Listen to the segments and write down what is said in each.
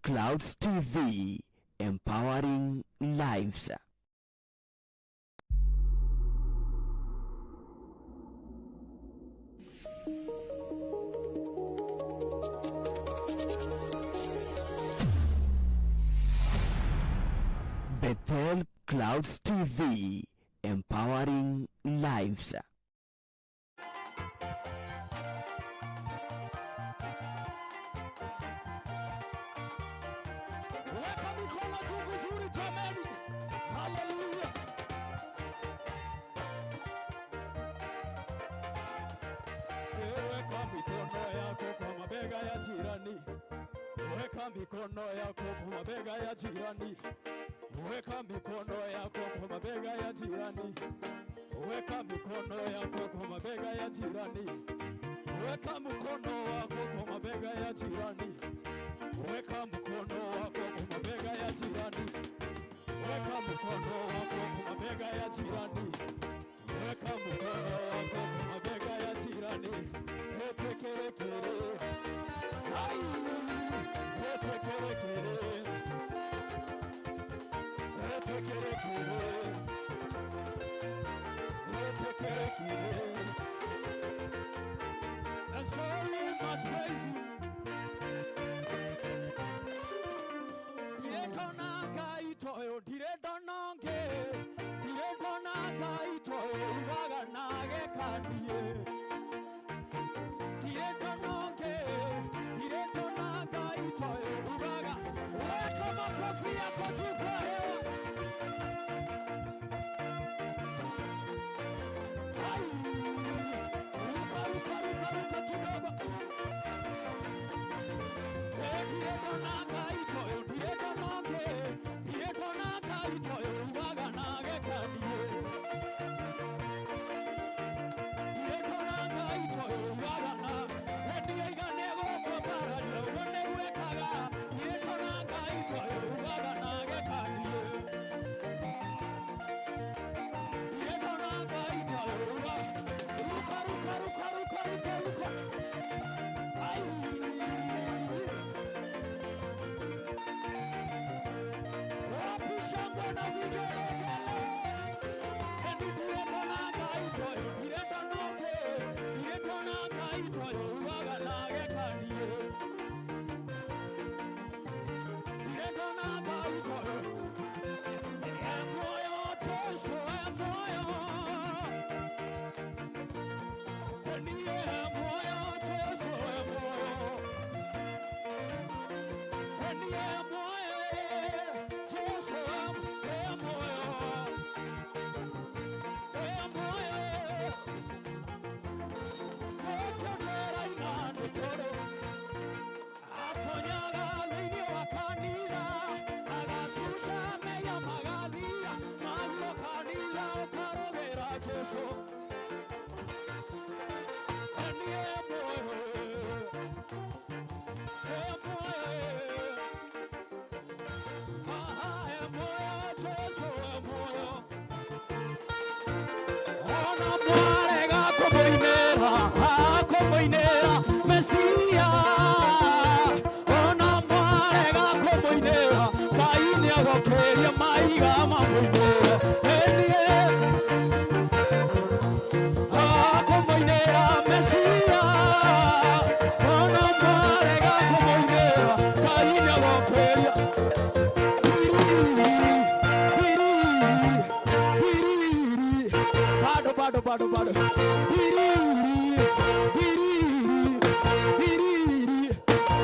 Clouds TV, empowering lives. Bethel Clouds TV, empowering lives. Weka mikono juu vizuri jameni. Haleluya. Weka mikono yako kwa mabega ya jirani. Weka mikono yako kwa mabega ya jirani. Weka mikono yako kwa mabega ya jirani. Weka mikono yako kwa mabega ya jirani. Weka mkono wako kwa mabega ya jirani. Weka mkono wako kwa mabega ya jirani. Weka mkono wako kwa mabega ya jirani. Weka mkono wako kwa mabega ya jirani. Etekerekere. Ai! Etekerekere. Etekerekere. Etekerekere. And so we must praise him. Ndirendona Ngai toyo, ndirendona ngĩ, ndirendona Ngai toyo, ugaga nagekanie. Ndirendona ngĩ, ndirendona Ngai toyo, ugaga. Weka makofi yako juu kwa hewa. Ai! Ruka, ruka, ruka, ruka kidogo. Ndirendona Ngai toyo, ndirendona ngĩ, ndirendona Ngai toyo, ugaga nagekanie. Ndirendona Ngai toyo, ugaga na, ndiaigane gũkũmbararia, ũguo nĩgwĩkaga. Ndirendona Ngai toyo, ugaga nagekanie. Ndirendona Ngai toyo, ugaga. Ruka, ruka, ruka, ruka, ruka, ruka. Ai! Wapi shangwe na vigelegele? Ndirendona Ngai toyo, ndirendona ngĩ, ndirendona Ngai toyo, ugaga nagekanie. Ndirendona Ngai toyo, e muoyo Jesu, e muoyo. Niĩ e muoyo Jesu, e muoyo. Niĩ e muoyo Jesu, e muoyo. E muoyo. Nĩkĩo ndĩraina nĩ tondũ atonyaga thĩinĩ wa kanitha agacuca mehia magathira maguo kanitha ũkarũgĩra Jesu. Niĩ muoyo, e muoyo. Aha, e muoyo Jesu, e muoyo. Ona mwarega kũmũinĩra, kũmũinĩra Mesia. Ona mwarega kũmũinĩra, Ngai nĩagũkĩria maiga mamũinĩre. Ĩniĩ kũmũinĩra Mesia. Ona mwarega kũmũinĩra, Ngai nĩagũkĩria. Piriri, piriri, bado, bado, bado, bado. Piriri, piriri, piriri.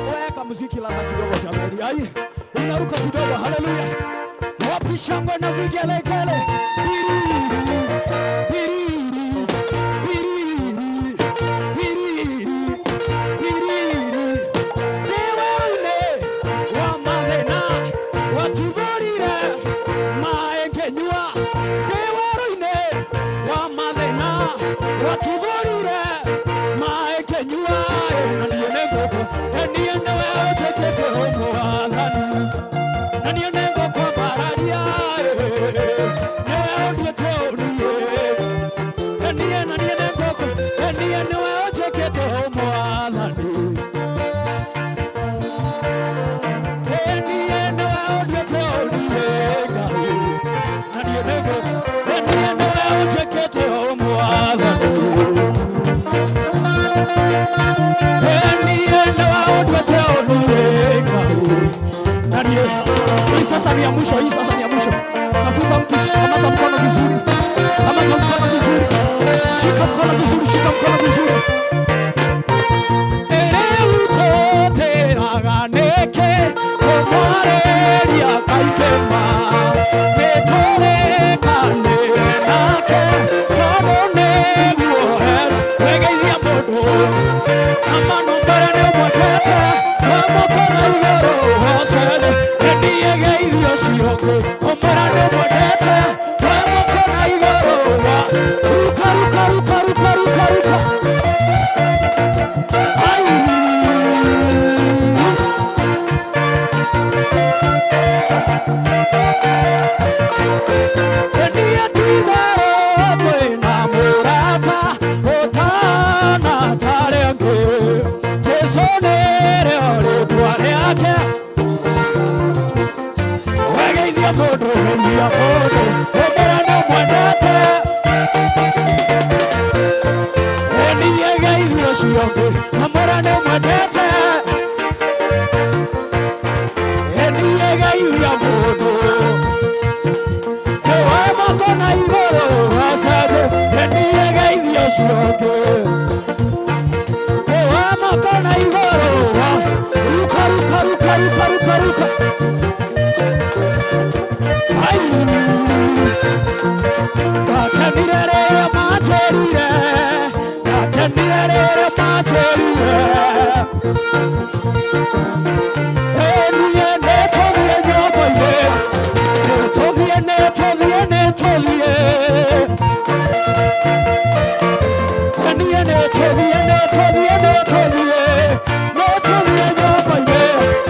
Weka muziki ladha kidogo jamani. Ai, inaruka kidogo. Haleluya! Wapi shangwe na vigelegele? Piriri, piriri, piriri, piriri, piriri. Ndĩ werũ-inĩ wa mathĩna watubũrire maĩ ngĩnyua. Ndĩ werũ-inĩ wa mathĩna watubũrire maĩ ngĩnyua. Na niĩ nĩngũkũ, niĩ nĩwe ũnjĩkĩte ũmwathani, na niĩ nĩngũkwambararia. Nĩwe ũnduĩte. Nisaidie. Hii sasa ni ya mwisho, hii sasa ni ya mwisho. Tafuta mtu, kamata mkono vizuri. Kamata mkono vizuri. Shika mkono vizuri, shika mkono vizuri. Ereutote komwareria kaikema netorekane nake tabone guohera wegeithia mũndũ amano mbere nĩ ũmwendete wamũkora igũrũ hocere endiyegeithio ũcio ũngĩ ũmwĩra nĩ ũmwendete wamũkora igũrũ ruka ruka ruka ruka ruka ruka. Ai. Mũndũ Ewa igũrũ acaje endiyegeithio ũcio ũngĩ Ewa makona igũrũ ruka ruka ruka ruka ruka ruka. Ai, ndakenire rĩrĩa manjĩrire, ndakenire rĩrĩa manjĩrire Eniĩ nĩtũthiĩ nyũmba-inĩ, nĩtũthiĩ, nĩtũthiĩ, nĩtũthiĩ. Eniĩ nĩtũthiĩ, nĩtũthiĩ, nĩtũthiĩ, nĩtũthiĩ nyũmba-inĩ.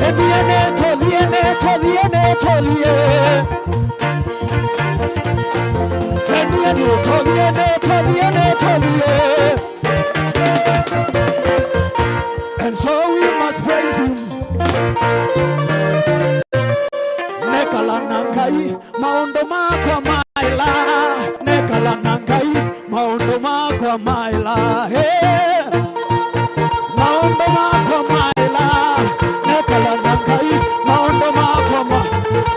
Eniĩ nĩtũthiĩ, nĩtũthiĩ, nĩtũthiĩ. Eniĩ nĩtũthiĩ, nĩtũthiĩ, nĩtũthiĩ. And so we must praise him. Nekala na Ngai maundu makwa maila, nekala na Ngai maundu makwa maila. Hey. Maundu makwa maila, nekala na Ngai maundu makwa ma.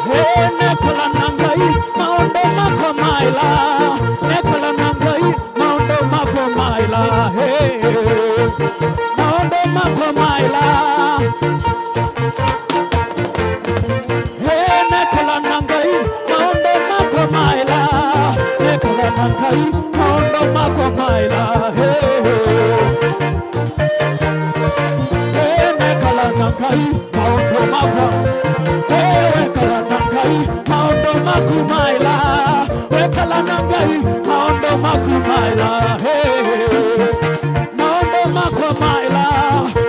Hey, nekala na Ngai maundu makwa maila, nekala na Ngai maundu makwa maila. Hey. Maundu makwa maila. Hey, nekala na Ngai maundu makwa maila, nekala na Ngai maundu makwa maila. Hey, hey, nekala na Ngai maundu makwa. Hey, wekala na Ngai maundu maku maila, wekala na Ngai maundu maku maila. Hey, maundu makwa maila,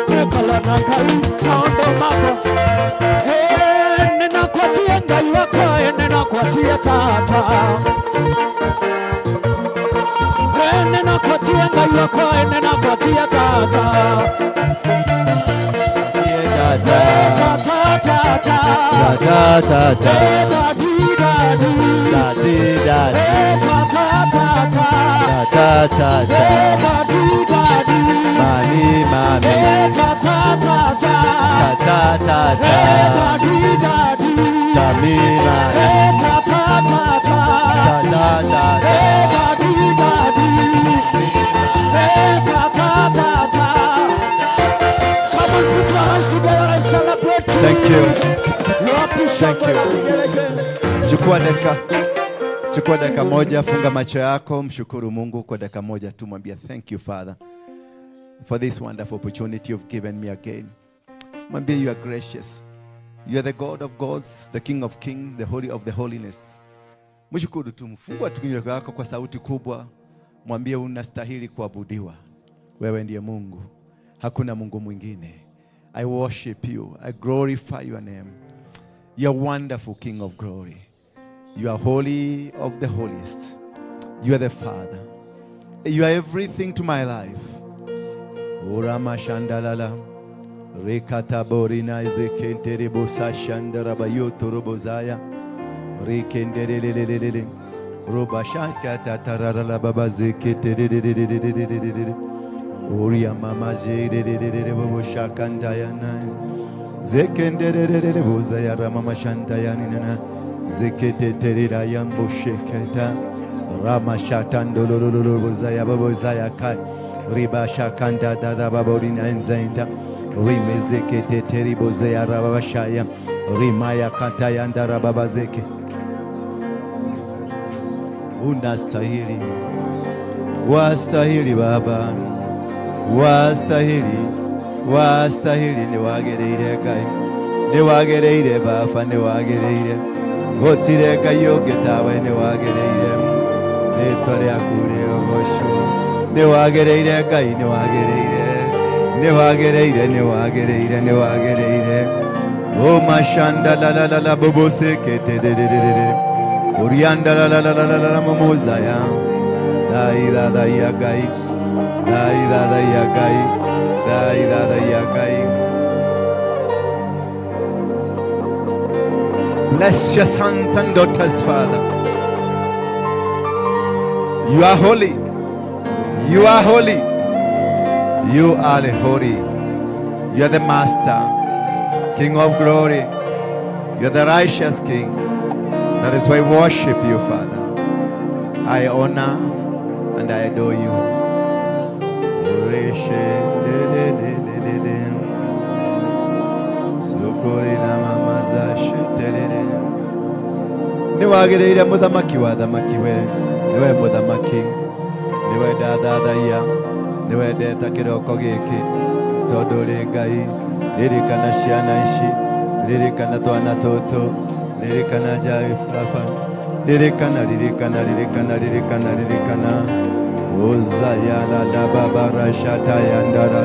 nekala na Ngai maundu makwa. Hey, ninakwatia Ngai wakwa, ninakwatia tata. Hey, ninakwatia Ngai wakwa, ninakwatia tata. Tata. Tata, tata. Tata, tata. Hey, daddy, daddy. Daddy, daddy. Hey, tata, tata. Tata, tata. Hey, daddy, daddy. Mami, mami. Hey, tata, tata. Tata, tata. Hey, daddy, daddy. Tami, mami. Hey, tata, tata. Tata, tata. Hey, daddy, daddy. Hey, tata, tata. Come on, put your hands together and celebrate Thank you. Jesus. Lord, Thank you. Chukua dakika moja, funga macho yako, mshukuru Mungu kwa dakika moja tu, mwambie, "Thank you, Father, for this wonderful opportunity you've given me again." Mwambie you are gracious. You are the God of gods, the King of kings, the holy of the holiness. Mshukuru tu, fungua tu kinywa chako kwa sauti kubwa, mwambie unastahili kuabudiwa. Wewe ndiye Mungu, hakuna Mungu mwingine. I worship you. I glorify your name. You are wonderful, King of glory. You are holy of the holiest. You are the Father. You are everything to my life. Urama shandalala. Rekataborina ezekenterebosa shandarabayotorobozaya. Rekenderelelelele. Robashashkatatararala baba zeketererererererere. Oria mama jerererere bobo shakantayana. Zekenderere buza ya rama mashanta ya ninana. Zeketeterera yambosheketa. Rama shatandolololo buza ya baboza ya kai. Riba shakanda dada baborina enzainda. Rimezeketeteri boza ya rababashaya. Rimaya kata yanda rababazeke. Unastahili, wastahili Baba, wastahili, wastahili. Nĩwagĩrĩire Ngai, nĩwagĩrĩire Baba, nĩwagĩrĩire. Gũtirĩ Ngai ũngĩ tawe, nĩwagĩrĩire. Rĩtwa rĩaku rĩogocwo. Nĩwagĩrĩire Ngai, nĩwagĩrĩire, nĩwagĩrĩire, nĩwagĩrĩire, nĩwagĩrĩire. O mashanda la la la la bobo sekete de de de de de. Urianda la la la la la la la mamozaya. Dai da dai ya gai. Dai da dai ya gai. Dai da dai ya gai. Bless your sons and daughters, Father. You are holy. You are holy. You are the holy. You are the Master, King of glory. You are the righteous King. That is why I worship you, Father. I honor and I adore you. Oreshe de de de de de de. Sokore na mama za shetelele. Nĩwagĩrĩire mũthamaki wa thamaki we, nĩwe mũthamaki, nĩwe ndathathaiya, nĩwe ndeta kĩroko gĩkĩ, tondũ ũrĩ Ngai. Ririkana ciana ici, ririkana twana tũtũ, ririkana Ngai Baba, ririkana, ririkana, ririkana, ririkana, ririkana. Uzayala la baba rashata yandara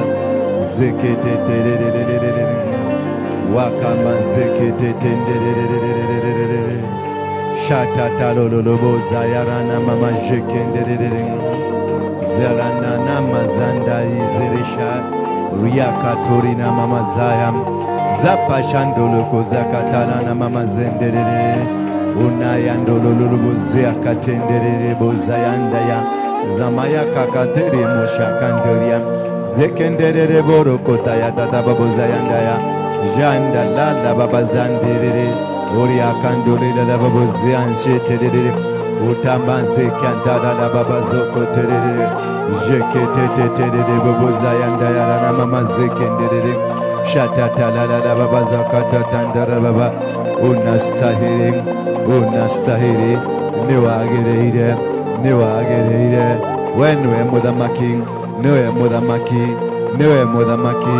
zeketetererererere wakama zeketetenderererererere shatatalololoboza yarana mama jekenderere zerana namazanda izeresha riakatorina mama zaya zapashandoloko zakatala na mama zenderere unayandolololoboze akatenderere bozayandaya zamaya kakatere moshakandoria zekenderere borokota ya tata babozayandaya janda lala babazanderere oriakandolela la baboze ansheterere utambanze kyantala la babazokoterere jeketeteterere bobozayandaya na mama zekenderere shatatalala la babazakatatandara baba. Unastahili, unastahili, nĩwagĩrĩire, nĩwagĩrĩire. We nĩwe mũthamaki, nĩwe mũthamaki, nĩwe mũthamaki.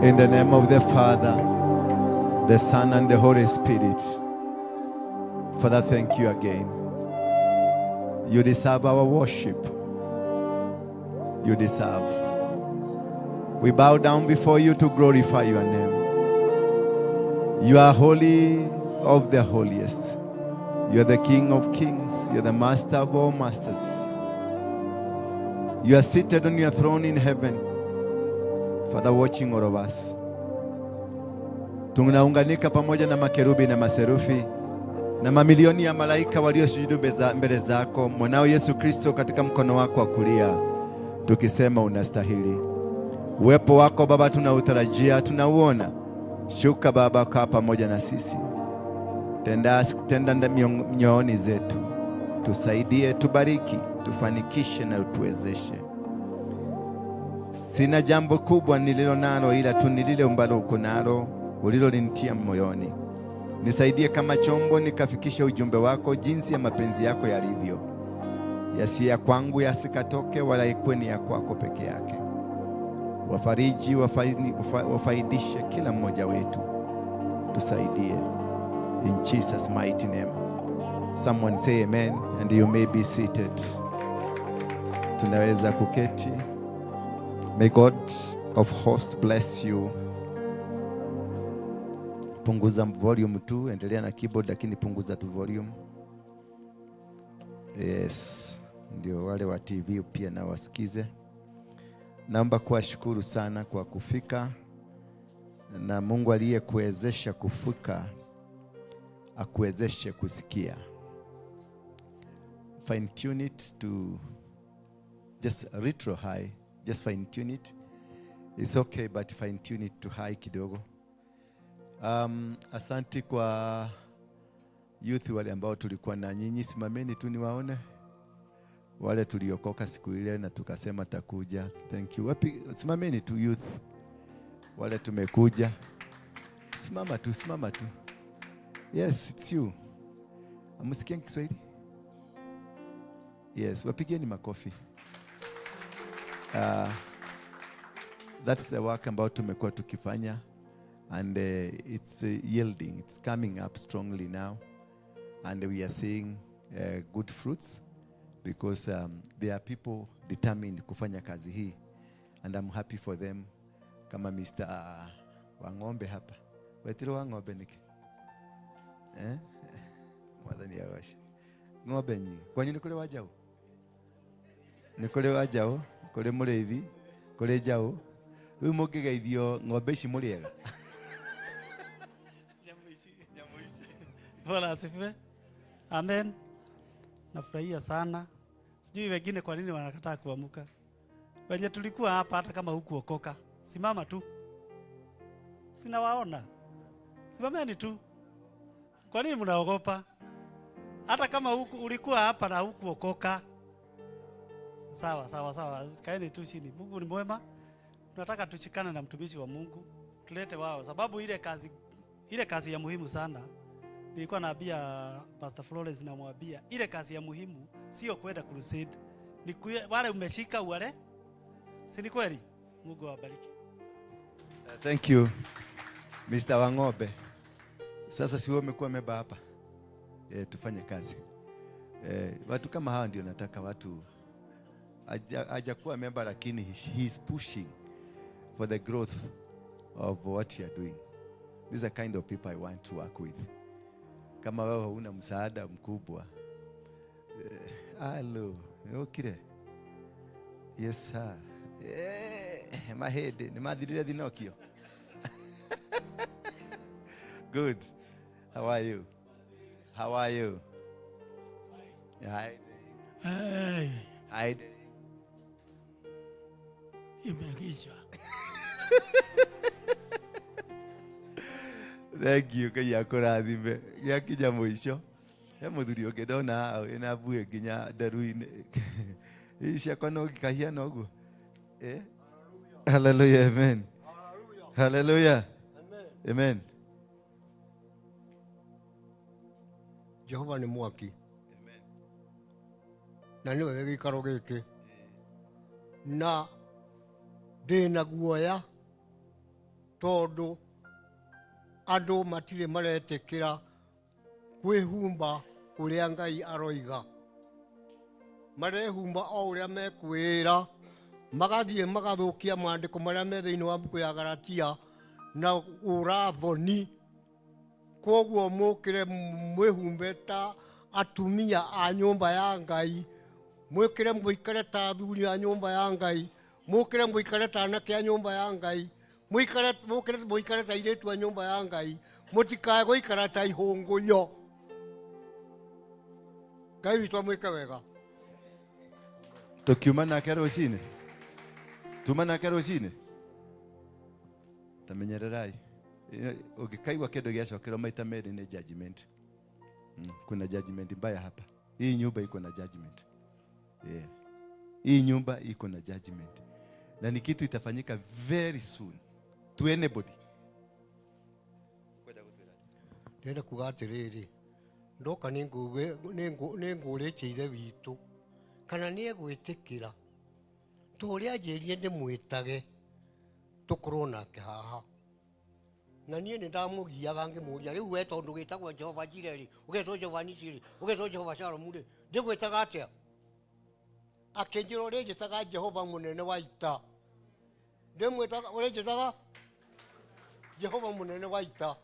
In the name of the Father, the Son, and the Holy Spirit. Father, thank you again. You deserve our worship. You deserve. We bow down before you to glorify your name. You are holy of the holiest. You are the King of kings. You are the Master of all masters. You are seated on your throne in heaven, Father, watching all of us. Tunaunganika pamoja na makerubi na maserufi na mamilioni ya malaika waliosujudu mbele zako, mwanao Yesu Kristo katika mkono wako wa kulia, tukisema unastahili. Uwepo wako Baba tunautarajia, tunauona. Shuka Baba, kaa pamoja na sisi, tenda, tenda mioyoni zetu, tusaidie, tubariki, tufanikishe na utuwezeshe. Sina jambo kubwa nililo nalo, ila tu ni lile ambalo uko nalo ulilolinitia moyoni. Nisaidie kama chombo nikafikisha ujumbe wako jinsi ya mapenzi yako yalivyo, yasi ya kwangu yasikatoke, wala ikuwe ni ya kwako peke yake. Wafariji, wafaidishe kila mmoja wetu, tusaidie. In Jesus' mighty name. Someone say amen and you may be seated. Tunaweza kuketi. May God of hosts bless you. Punguza volume tu, endelea na keyboard lakini punguza tu volume. Yes, ndio wale wa TV pia na wasikize. Naomba kuwashukuru sana kwa kufika, na Mungu aliyekuwezesha kufika Akuwezeshe kusikia. Fine tune it to just retro high, just fine tune it. It's okay, but fine tune it to high kidogo. Asanti kwa youth wale ambao tulikuwa na nyinyi, simameni tu niwaone. Wale tuliokoka siku ile na tukasema takuja. Thank you. Wapi, simameni tu youth. Wale tumekuja. Simama tu, simama tu. Yes, it's you. Amusikia Kiswahili? Yes, wapigeni makofi. That's the work ambao tumekuwa tukifanya and it's yielding. It's coming up strongly now and we are seeing good fruits because there are people determined kufanya kazi hii and I'm happy for them, kama Mr. Wang'ombe hapa. Wetiro Wang'ombe niki? Eh? Mwathani agoce. Ng'ombe nyingi. Kwanyu nĩ kũrĩ wa njaũ? Nĩ kũrĩ wa njaũ, kũrĩ mũrĩithi, kũrĩ njaũ. Rĩu mũngĩgeithio ng'ombe ici mũrĩega. Bwana asifiwe. Amen. Nafurahia sana. Sijui wengine kwa nini wanakataa kuamuka. Wenye tulikuwa hapa, hata kama hukuokoka, simama tu. Sinawaona. Simameni tu. Kwa nini mnaogopa? Hata kama huku, ulikuwa hapa na hukuokoka. Sawa, sawa, sawa. Kaeni tu chini. Mungu ni mwema. Tunataka tushikane na mtumishi wa Mungu. Tulete wao, sababu ile kazi ya muhimu sana, nilikuwa naambia Pastor Florence, namwambia ile kazi ya muhimu sio kwenda crusade, ni wale umeshika wale, si ni kweli? Mungu awabariki. Thank you, Mr. Wang'ombe. Sasa si wewe umekuwa member hapa? Tufanye kazi. Watu kama hawa ndio nataka watu hajakuwa member lakini he is pushing for the growth of what you are doing. These are kind of people I want to work with. Kama wewe huna msaada mkubwa. Halo, okire. Yes sir. Mahĩndĩ nĩ mathirire thinokio. Good. How are you? How are you? Hi. Hey, Hi. Imeisha. Thank you. Ngai akũrathime. Gĩakinya mũico. He mũthuri ũngĩ ndona haha wĩna mbuĩ nginya nderu-inĩ. Ici ciakwa no ngĩkahiana ũguo. Eh? Hallelujah, amen. Hallelujah. Amen. Jehova nĩ mwaki na nĩwe wĩ gĩikaro gĩkĩ, na ndĩna guoya tondũ andũ matirĩ maretĩkĩra kwĩhumba ũrĩa Ngai aroiga. Marehumba o ũrĩa mekwĩra, magathiĩ magathũkia maandĩko marĩa me thĩinĩ wa mbuku ya Galatia na ũrathoni. Koguo mũkĩre mwĩhumbe ta atumia a nyũmba ya Ngai, mwĩkĩre mũikare ta athuri a nyũmba ya Ngai, mũkĩre mũikare ta anake a nyũmba ya Ngai, mũikare mũkĩre mũikare ta airĩtu a nyũmba ya Ngai, mũtikae gũikara ta ihũngũyo. Ngai witũ amwĩke wega. Tukiuma nake rũcinĩ, tuma nake rũcinĩ, tamenyererai. Ũngĩkaigua kĩndũ gĩacokerwo maita merĩ nĩ judgment. Kuna judgment mbaya hapa. Hii nyumba iko na judgment, yeah. Hii nyumba iko na judgment na ni kitu itafanyika very soon to anybody. Ndĩrenda kuga atĩrĩrĩ, ndoka nĩ ngũrĩtie ithe witũ kana nĩ egwĩtĩkĩra ta ũrĩa anjĩrire ndĩmwĩtage tũkorwo nake haha. Na niĩ nĩ ndamũgiaga ngĩmũria, rĩu we tondũ wĩtagwo Jehova Jire rĩ, ũgetwo Jehova Nisi rĩ, ũgetwo Jehova Shalom rĩ, ndĩgwĩtaga atĩa? Akĩnjĩra ũrĩnjĩtaga Jehova mũnene wa ita. Ndĩmwĩtaga ũrĩnjĩtaga Jehova mũnene wa ita.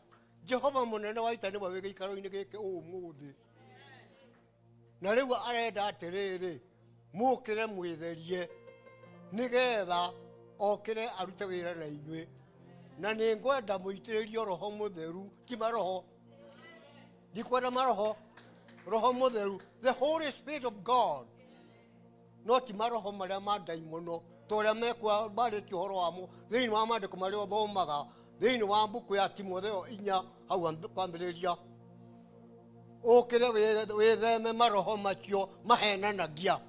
Jehova mũnene wa ita nĩwe wĩ gĩikaro-inĩ gĩkĩ ũmũthĩ. Na rĩu arenda atĩrĩrĩ, mũkĩre mwĩtherie nĩgetha okĩre arute wĩra na inyuĩ. Na nĩ ngwenda mũitĩrĩrio Roho Mũtheru, ti maroho. Ndikwenda maroho, roho mutheru, the Holy Spirit of God, no ti maroho marĩa ma ndaimono ta ũrĩa mekwa marĩtie ũhoro wamo thĩinĩ wa maandĩko marĩa ũthomaga thĩinĩ wa mbuku ya Timotheo 4 hau kwambĩrĩria. Ũkĩre wĩtheme maroho macio mahenanagia.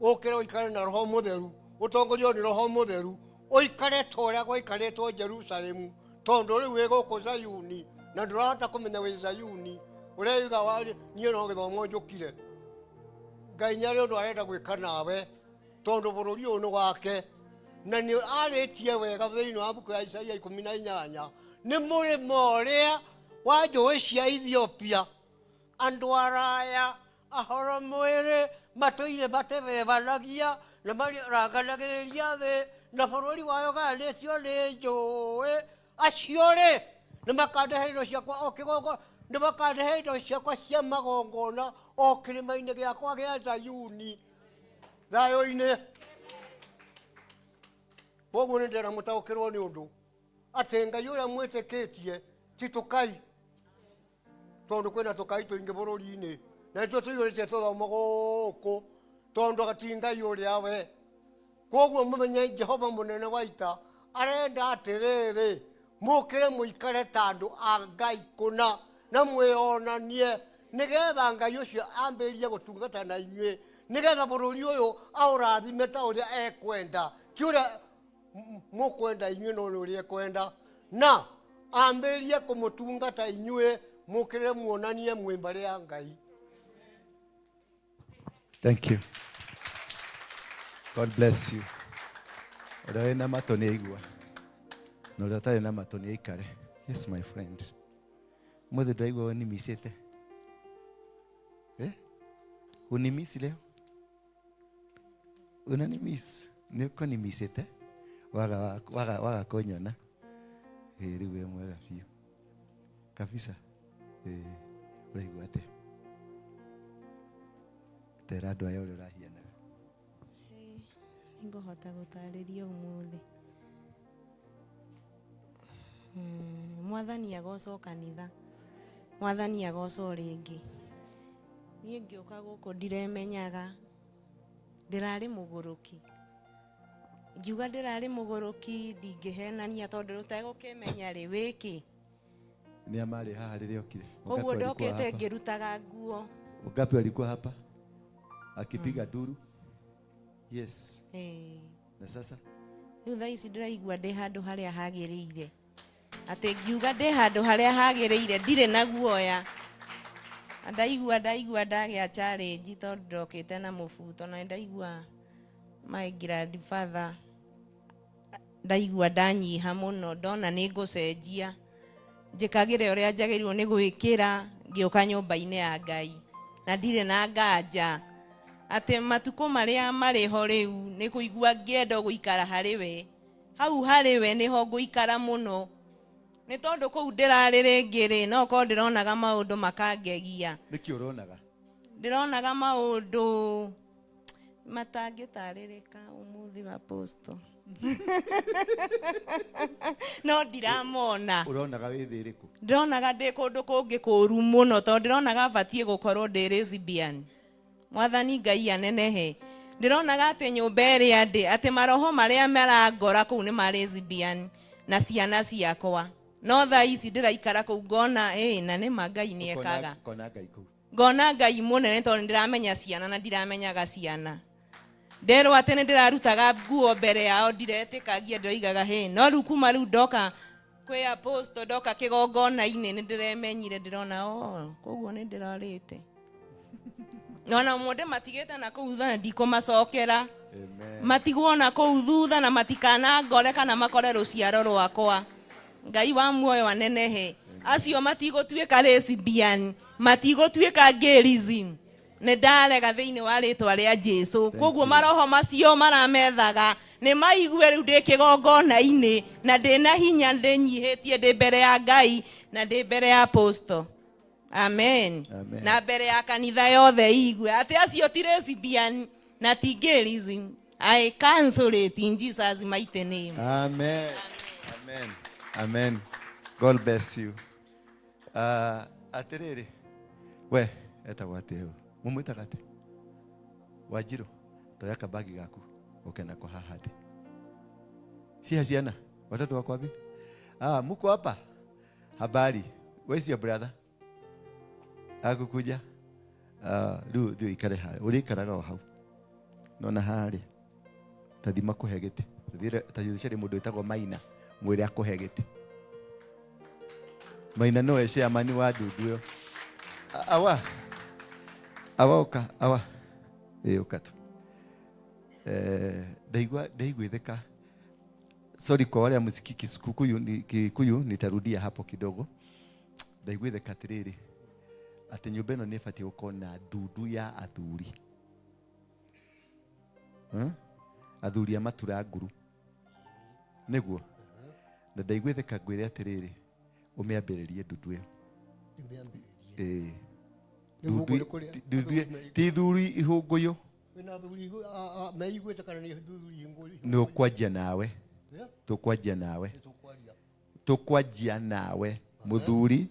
Ũkĩre ũikare na roho mũtheru, ũtongorio nĩ roho mũtheru, ũikare ta ũrĩa gwaikarĩtwo Jerusalemu, tondũ rĩu wĩ gũkũ Zayuni na ndũrahota kũmenya wĩ Zayuni. Ũreiga warĩ niĩ no gĩthomo njũkire. Ngai nĩ arĩ ũndũ arenda gwĩka nawe, tondũ bũrũri ũyũ nĩ wake, na nĩ arĩtie wega thĩinĩ wa mbuku ya Isaia 18, nĩ mũrĩmo ũrĩa wa njũĩ cia Ethiopia, andũ araya ahoro mwĩrĩ matũire matebebanagia na maranganagĩrĩria thĩ, na bũrũri wayo gayanĩtio nĩ njũĩ. Acio rĩ nĩ makandehe indo ciakwa o kĩgongo, nĩ makandehe indo ciakwa cia magongona o kĩrĩma-inĩ gĩakwa gĩa Zayuni. Thayũ-inĩ. Koguo nĩ ndĩrenda mũtaũkĩrwo nĩ ũndũ atĩ Ngai ũrĩa mwĩtĩkĩtie ti tũkai, tondũ kwĩna tũkai tũingĩ bũrũri-inĩ na nĩtuo tũiyũrĩtie tũthomo gũkũ, tondũ ti Ngai ũrĩa we. Koguo mũmenye Jehova mũnene wa ita arenda atĩrĩrĩ, mũkĩre mũikare ta andũ a Ngai kũna na mwĩonanie, nĩgetha Ngai ũcio ambĩrĩrie gũtungata na inyuĩ, nĩgetha bũrũri ũyũ aũrathime ta ũrĩa ekwenda, ti ũrĩa mũkwenda inyuĩ, no nĩ ũrĩa ekwenda, na ambĩrĩrie kũmũtungata inyuĩ, mũkĩre muonanie mwĩ mbarĩ ya Ngai. Thank you. God bless you. Ũrĩa wĩna matũ nĩ aigua, na ũrĩa ũtarĩ na matũ nĩ aikare. Yes, my friend. Mũthĩ ndwaigua ũnimicĩte? Eh? Unimisi leo? Unanimisi? Nĩ ũkũnimicĩte? Waga, waga, waga kũnyona. Ĩ, rĩu wĩ mwega biũ. Kabisa. Ĩ, ũraigua atĩa? Tera andũ aya ũrĩa ũrahianaga. Nĩngũhota gũtarĩria ũmũthĩ. Mwathani agocwo kanitha, Mwathani agocwo rĩngĩ. Niĩ ngĩũka gũkũ ndiremenyaga, ndĩrarĩ mũgũrũki. Ngiuga ndĩrarĩ mũgũrũki ndingĩhenania, tondũ ũtegũkĩmenya rĩ wĩkĩ. Nĩ amarĩ haha rĩrĩa okire? Koguo ndokĩte ngĩrutaga nguo. Wangapi walikuwa hapa akipiga nduru? Yes. Na sasa? Rĩu thaa ici ndĩraigua ndĩ handũ harĩa hagĩrĩire. Atĩ ngiuga ndĩ handũ harĩa hagĩrĩire, ndirĩ na guoya. Na ndaigua ndagĩa challenge, tondũ ndokĩte na mũbuto, na ndaigua my grandfather, ndaigua ndanyiha mũno, ndona nĩ ngũcenjia, njĩkagĩre ũrĩa njagĩrĩirwo nĩ gwĩkĩra ngĩũka nyũmba-inĩ ya Ngai, na ndirĩ na nganja atĩ matukũ marĩa marĩ ho rĩu nĩ kũigua ngĩenda gũikara harĩ we, hau harĩ we nĩho ngũikara mũno, nĩ tondũ kũu ndĩrarĩ rĩngĩ rĩ, no korwo ndĩronaga maũndũ makangegia. Nĩkĩ ũronaga? Ndĩronaga maũndũ matangĩtarĩrĩka ũmũthĩ, apostle, no ndiramona. Ũronaga wĩ thĩ ĩrĩkũ? Ndĩronaga ndĩ kũndũ kũngĩ kũru mũno, tondũ ndĩronaga batiĩ gũkorwo ndĩ lesbian. Mwathani Ngai anenehe. Ndĩronaga atĩ nyũmba ĩrĩa ndĩ, atĩ maroho marĩa marangora kũu nĩ ma lesbian na ciana ciakwa, no thaa ici ndĩraikara kũu ngona ĩ na nĩ ma Ngai nĩ ekaga. Ũkona Ngai kũu. Ngona Ngai mũnene, tondũ nĩndĩramenya ciana na ndiramenyaga ciana. Nderwo atĩ nĩ ndĩrarutaga nguo mbere yao, ndiretĩkagia, ndĩroigaga hĩ, no rĩu kuma rĩu ndoka kwĩ apostle, ndoka kĩgongona-inĩ, nĩ ndĩremenyire, ndĩrona o koguo nĩ ndĩrorĩte, nona ũmwe ndĩmatigĩte na kũu thutha na ndikũmacokera. Amen. Matigwo na kũu thutha na matikanangore kana makore rũciaro rwakwa. Ngai wa muoyo anenehe. Acio matigũtuĩka lesbian, matigũtuĩka gayism, nĩ ndarega thĩinĩ wa rĩtwa rĩa Jesu. Koguo maroho macio maramethaga nĩ maigue rĩu ndĩ kĩgongona-inĩ na ndĩna hinya, ndĩnyihĩtie ndĩ mbere ya Ngai na ndĩ mbere ya apostle. Amen. Amen. Na mbere ya kanitha yothe igue atĩ acio ti lesbian na ti gayism. I cancel it in Jesus' mighty name. Amen. Amen. Amen. God bless you. Atĩrĩrĩ, we etagwo atĩa ũyũ? Mũmwĩtaga atĩa? Wanjirũ, toya kabagi gaku ũke nako haha ndĩ. Cia ciana, watoto wako wapi? Ah, muko hapa? Habari. Where's your brother? Akukuja? Ah, rĩu thiĩ ũikare harĩa. Ũrĩikaraga o hau. Nona harĩa. Tathi makũhe gĩtĩ. Tathi ũcarie mũndũ wĩtagwo Maina, mwĩre akũhe gĩtĩ. Maina nowe chairman wa ndundu ĩyo. Awa. Awa ũka, awa. Ĩ ũka tu. Ndaigua ndaiguithĩka. Sorry kwa wale hamsikii Kikuyu, ni Kikuyu nitarudia hapo kidogo. Ndaiguithĩka atĩrĩrĩ, atĩ nyũmba ĩno nĩ ĩbatiĩ gũkorwo na ndundu ya athuri. Athuri a matura nguru. Nĩguo. Na ndaiguithĩka ngwĩre atĩrĩrĩ, ũmĩambĩrĩrie ndundu ĩyo. Ĩĩ. Nĩguo Ndundu- nĩ kũrĩa ndundu athuri meiguĩte. ti thuri ihũngũyũ. Wĩna athuri meiguĩte kana nĩ athuri ihũngũyũ? Nĩ ũkwanjia nawe. Yeah. Tũkwanjia nawe. Nĩ tũkwaria. Tũkwanjia nawe. Mũthuri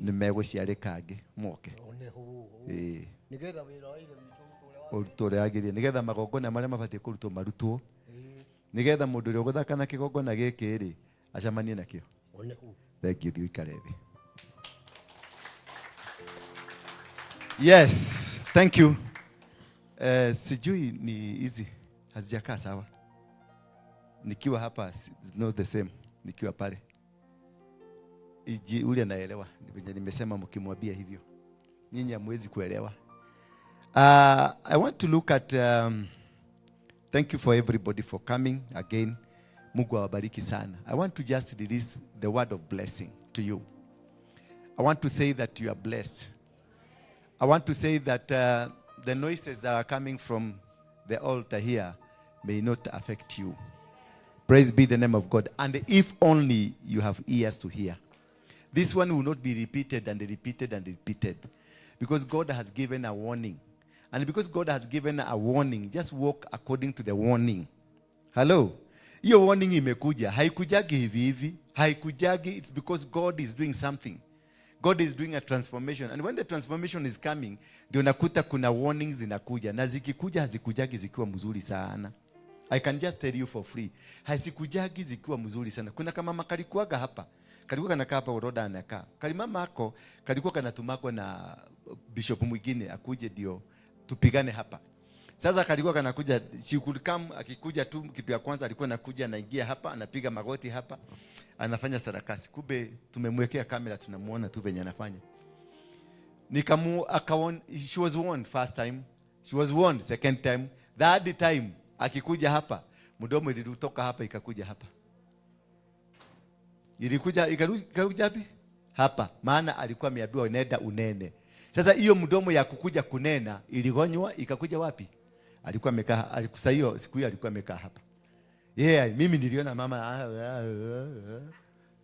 nĩ megũciarĩka angĩ moke. One hũ. Ĩĩ. Nĩgetha wĩra wa ithe witũ ũrutwo ũrĩa Ũrutwo ũrĩa wagĩrĩire. Nĩgetha magongona marĩa mabatiĩ kũrutwo marutwo. Nĩgetha mũndũ ũrĩa ũgũthaka na kĩgongona gĩkĩ rĩ, acemanie nakĩo. One hũ. Thank you, thiĩ ũikare thĩ. Yes, thank you. Sijui ni hizi hazijakaa sawa. Nikiwa hapa not the same nikiwa pale. Iji ule anaelewa venye nimesema, mkimwambia hivyo nyinyi hamwezi kuelewa. I want to look at thank you for everybody for coming again. Mungu awabariki sana. I want to just release the word of blessing to you. I want to say that you are blessed. I want to say that the noises that are coming from the altar here may not affect you. Praise be the name of God. And if only you have ears to hear. This one will not be repeated and repeated and repeated. Because God has given a warning. And because God has given a warning, just walk according to the warning. Hello? Hiyo warning imekuja. Haikujagi hivi hivi. Haikujagi. It's because God is doing something. God is doing a transformation. And when the transformation is coming, ndio nakuta kuna warnings zinakuja. Na zikikuja hazikujagi zikiwa mzuri sana. I can just tell you for free. Hazikujagi zikiwa mzuri sana. Kuna kama mama kalikuwaga hapa. Kalikuwa kanakaa hapa Uroda anakaa. Kalimama ako kalikuwa kanatumako na bishop mwingine akuje ndio tupigane hapa. Sasa kalikuwa kanakuja, she could come, akikuja tu kitu ya kwanza alikuwa anakuja anaingia hapa, anapiga magoti hapa, anafanya sarakasi. Kumbe tumemwekea kamera tunamuona tu venye anafanya. Nikamu akaon, she was warned first time, she was warned second time, third time akikuja hapa, mdomo ilitoka hapa ikakuja hapa. Ilikuja ikakuja wapi? Hapa. Maana alikuwa ameambiwa nenda unene. Sasa hiyo mdomo ya kukuja kunena iligonywa ikakuja wapi? Alikuwa amekaa, alikusa hiyo siku hiyo alikuwa amekaa hapa. Yeah, mimi niliona mama.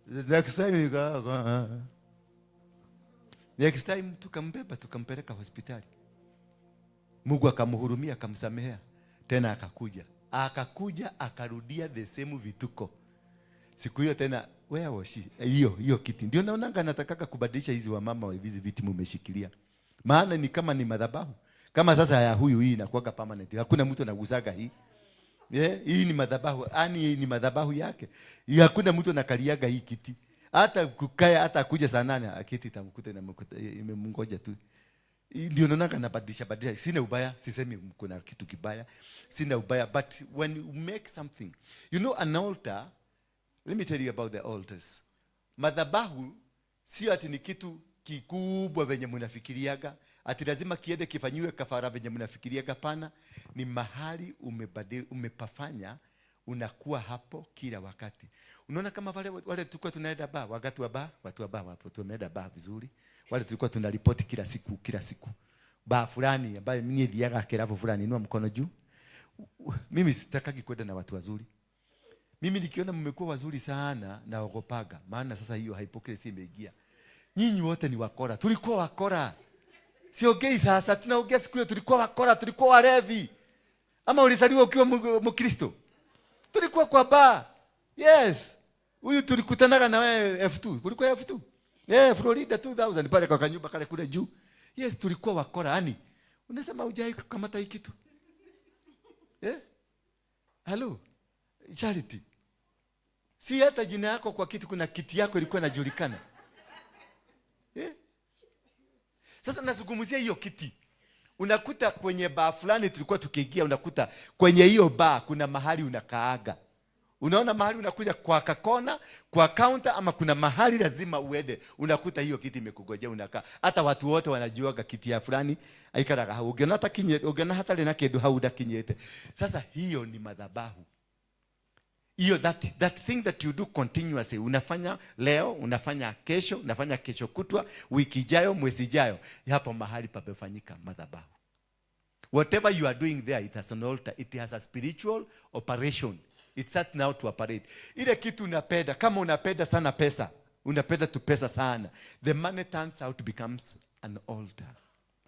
Next time next time tukambeba tukampeleka hospitali. Mungu akamhurumia akamsamehea. Tena akakuja. Akakuja akarudia the same vituko. Siku hiyo tena where was she? Hiyo kiti. Ndio naonanga natakaga kubadilisha hizi wamama hizi viti mmeshikilia. Maana ni kama ni madhabahu. Kama sasa ya huyu hii inakuwaga permanent. Hakuna mtu anagusaga hii. Yeah, hii ni madhabahu. Yaani hii ni madhabahu yake. Hii hakuna mtu anakaliaga hii kiti. Hata kukaya hata kuja saa 8 kiti itamkuta inamkuta imemngoja tu. Ndio naonanga nabadilisha badilisha. Sina ubaya, sisemi kuna kitu kibaya. Sina ubaya, but when you make something, you know an altar, let me tell you about the altars. Madhabahu sio ati ni kitu kikubwa venye mnafikiriaga, ati lazima kiende kifanyiwe kafara venye mnafikiriaga. Pana, ni mahali umepafanya, unakuwa hapo kila wakati. Unaona kama wale tulikuwa tunaenda bar, wangapi wa bar? Watu wa bar wapo, tumeenda bar vizuri. Wale tulikuwa tunaripoti kila siku, kila siku. Bar fulani ambaye mimi niliaga kilabu fulani, inua mkono juu. Mimi sitakagi kwenda na watu wazuri. Mimi nikiona mmekuwa wazuri sana naogopaga, maana sasa hiyo hypocrisy imeingia. Nyinyi wote ni wakora. Tulikuwa wakora. Siongei sasa, tunaongea siku hiyo tulikuwa wakora, tulikuwa walevi. Ama ulizaliwa ukiwa Mkristo? Tulikuwa kwa bar. Yes. Huyu tulikutanaga na wewe F2. Kulikuwa F2. Yeah, Florida 2000 pale kwa kanyumba kale kule juu. Yes, tulikuwa wakora. Yani unasema hujai kukamata hii kitu? Eh? Hello? Charity. Si hata jina yako kwa kitu, kuna kiti yako ilikuwa inajulikana. Eh? Sasa nazungumzia hiyo kiti. Unakuta kwenye baa fulani tulikuwa tukiingia, unakuta kwenye hiyo baa kuna mahali unakaaga. Unaona mahali unakuja kwa kakona, kwa counter, ama kuna mahali lazima uende, unakuta hiyo kiti imekugojea unakaa. Hata watu wote wanajuaga kiti ya fulani aikaraga hau. Ungiona hata kinye, ungiona hatarĩ na kĩndũ hau ndakinyĩte. Sasa hiyo ni madhabahu. Hiyo that thing that you do continuously, unafanya leo, unafanya kesho, unafanya kesho kutwa, wiki ijayo, mwezi ijayo, hapo mahali pamefanyika madhabahu. Whatever you are doing there, it has an altar, it has a spiritual operation. It starts now to operate. Ile kitu unapenda, kama unapenda sana pesa, unapenda tu pesa sana, the money turns out becomes an altar.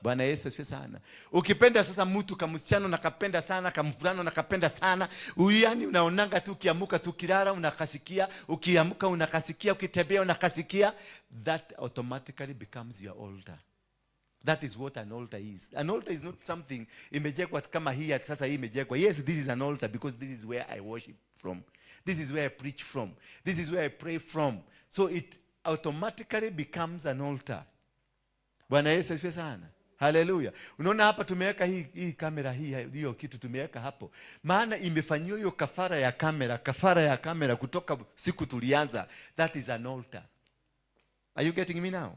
Bwana Yesu asifiwe sana. Ukipenda sasa mtu kamsichana unakapenda sana, kamvulana unakapenda sana, yani unaonanga tu ukiamuka tu ukilala unakasikia, ukiamuka unakasikia, ukitembea unakasikia, that automatically becomes your altar. That is what an altar is. An altar is not something imejengwa kama hii ati sasa hii imejengwa. Yes, this is an altar because this is where I worship from. This is where I preach from. This is where I pray from. So it automatically becomes an altar. Bwana Yesu asifiwe sana. Haleluya. Unaona hapa tumeweka hii kamera hii, hiyo kitu tumeweka hapo. Maana imefanyiwa hiyo kafara ya kamera kutoka siku tulianza. That is an altar. Are you getting me now?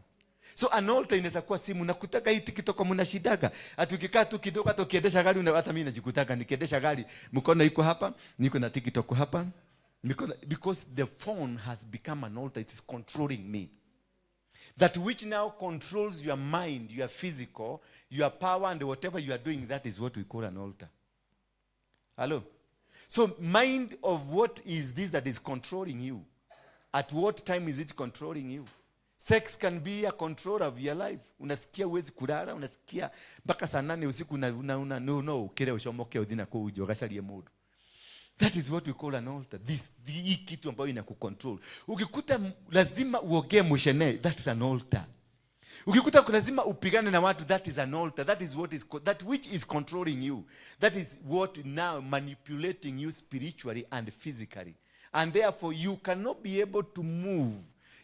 So an altar inaweza kuwa simu nakutaka hii TikTok mnashidaga. Ati ukikaa tu kidogo, hata ukiendesha gari hata mimi najikutaka nikiendesha gari, mkono iko hapa, niko na TikTok hapa. Mikono, because the phone has become an altar, it is controlling me. That which now controls your mind, your physical, your power, and whatever you are doing, that is what we call an altar. Hello? So mind of what is this that is controlling you? At what time is it controlling you? Sex can be a control of your life. Unasikia huwezi kulala, unasikia mpaka saa 8 usiku una no ukire ucomoke uthi na kũu nja ũgacarie mũndũ. That is what we call an altar. Hii kitu ambayo inakucontrol. Ukikuta lazima uogee mushene, that's an altar. Ukikuta lazima upigane na watu, that is an altar. That is what is that which is controlling you. That is what now manipulating you spiritually and physically. And therefore you cannot be able to move.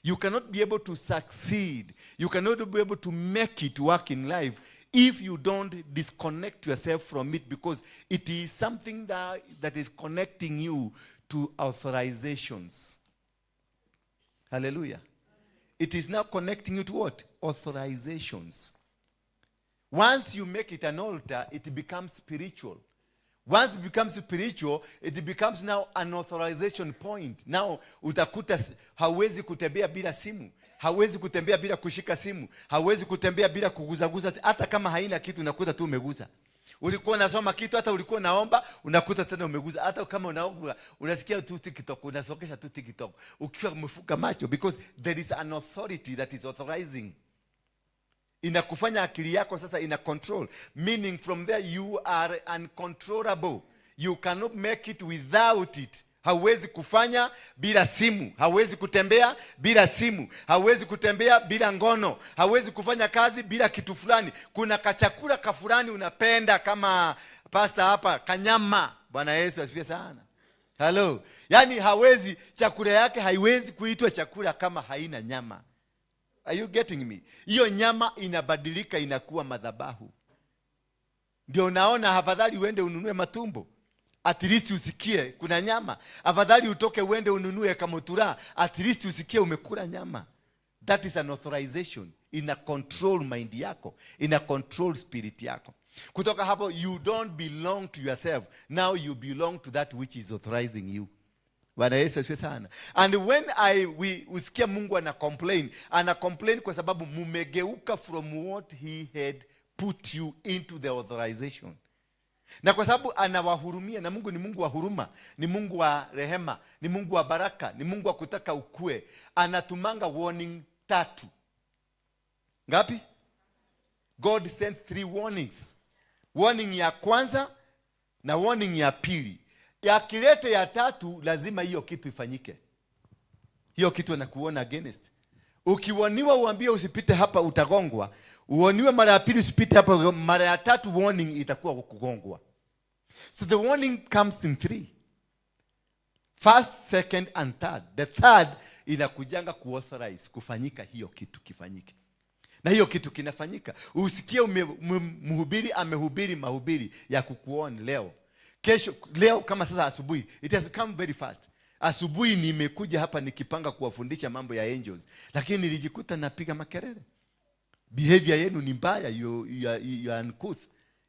You cannot be able to succeed. You cannot be able to make it work in life if you don't disconnect yourself from it, because it is something that is connecting you to authorizations. Hallelujah. It is now connecting you to what? Authorizations. Once you make it an altar, it becomes spiritual. Once it becomes spiritual, it becomes now an authorization point. Now utakuta hauwezi kutembea bila simu, hauwezi kutembea bila kushika simu, hauwezi kutembea bila kuguzaguza, hata kama haina kitu unakuta tu umeguza. Ulikuwa unasoma kitu, hata ulikuwa unaomba, unakuta tena umeguza. Hata kama unaomba, unasikia tu TikTok, unasokesha tu TikTok ukiwa umefunga macho, because there is an authority that is authorizing. Inakufanya akili yako sasa ina control, meaning from there you are uncontrollable. You cannot make it without it. Hauwezi kufanya bila simu, hauwezi kutembea bila simu, hauwezi kutembea bila ngono, hauwezi kufanya kazi bila kitu fulani. Kuna kachakula ka fulani unapenda, kama pasta hapa, kanyama. Bwana Yesu asifiwe sana. Hello. Yani hawezi, chakula yake haiwezi kuitwa chakula kama haina nyama. Are you getting me? Hiyo nyama inabadilika, inakuwa madhabahu. Ndio unaona afadhali uende ununue matumbo, at least usikie kuna nyama. Afadhali utoke uende ununue kamutura, at least usikie umekula nyama. That is an authorization. Ina control mind yako, ina control spirit yako. Kutoka hapo you don't belong to yourself. Now you belong to that which is authorizing you. Bwana Yesu asifiwe sana. And when we usikia Mungu ana complain, ana complain kwa sababu mumegeuka from what he had put you into the authorization. Na kwa sababu anawahurumia, na Mungu ni Mungu wa huruma, ni Mungu wa rehema, ni Mungu wa baraka, ni Mungu wa kutaka ukue. Anatumanga warning tatu. Ngapi? God sent 3 warnings. Warning ya kwanza na warning ya pili. Yakilete ya tatu, lazima hiyo kitu ifanyike. Hiyo kitu anakuona against. Ukiwarniwa uambie usipite hapa, utagongwa. Uwarniwe mara ya pili usipite hapa, mara ya tatu warning itakuwa kugongwa. So the warning comes in three: first, second and third. The third inakujanga kuauthorize kufanyika hiyo kitu kifanyike, na hiyo kitu kinafanyika. Usikie mhubiri amehubiri mahubiri ya kukuwarn leo, kesho, leo kama sasa asubuhi, it has come very fast. Asubuhi nimekuja hapa nikipanga kuwafundisha mambo ya angels, lakini nilijikuta napiga makelele. Behavior yenu ni mbaya, you are uncouth.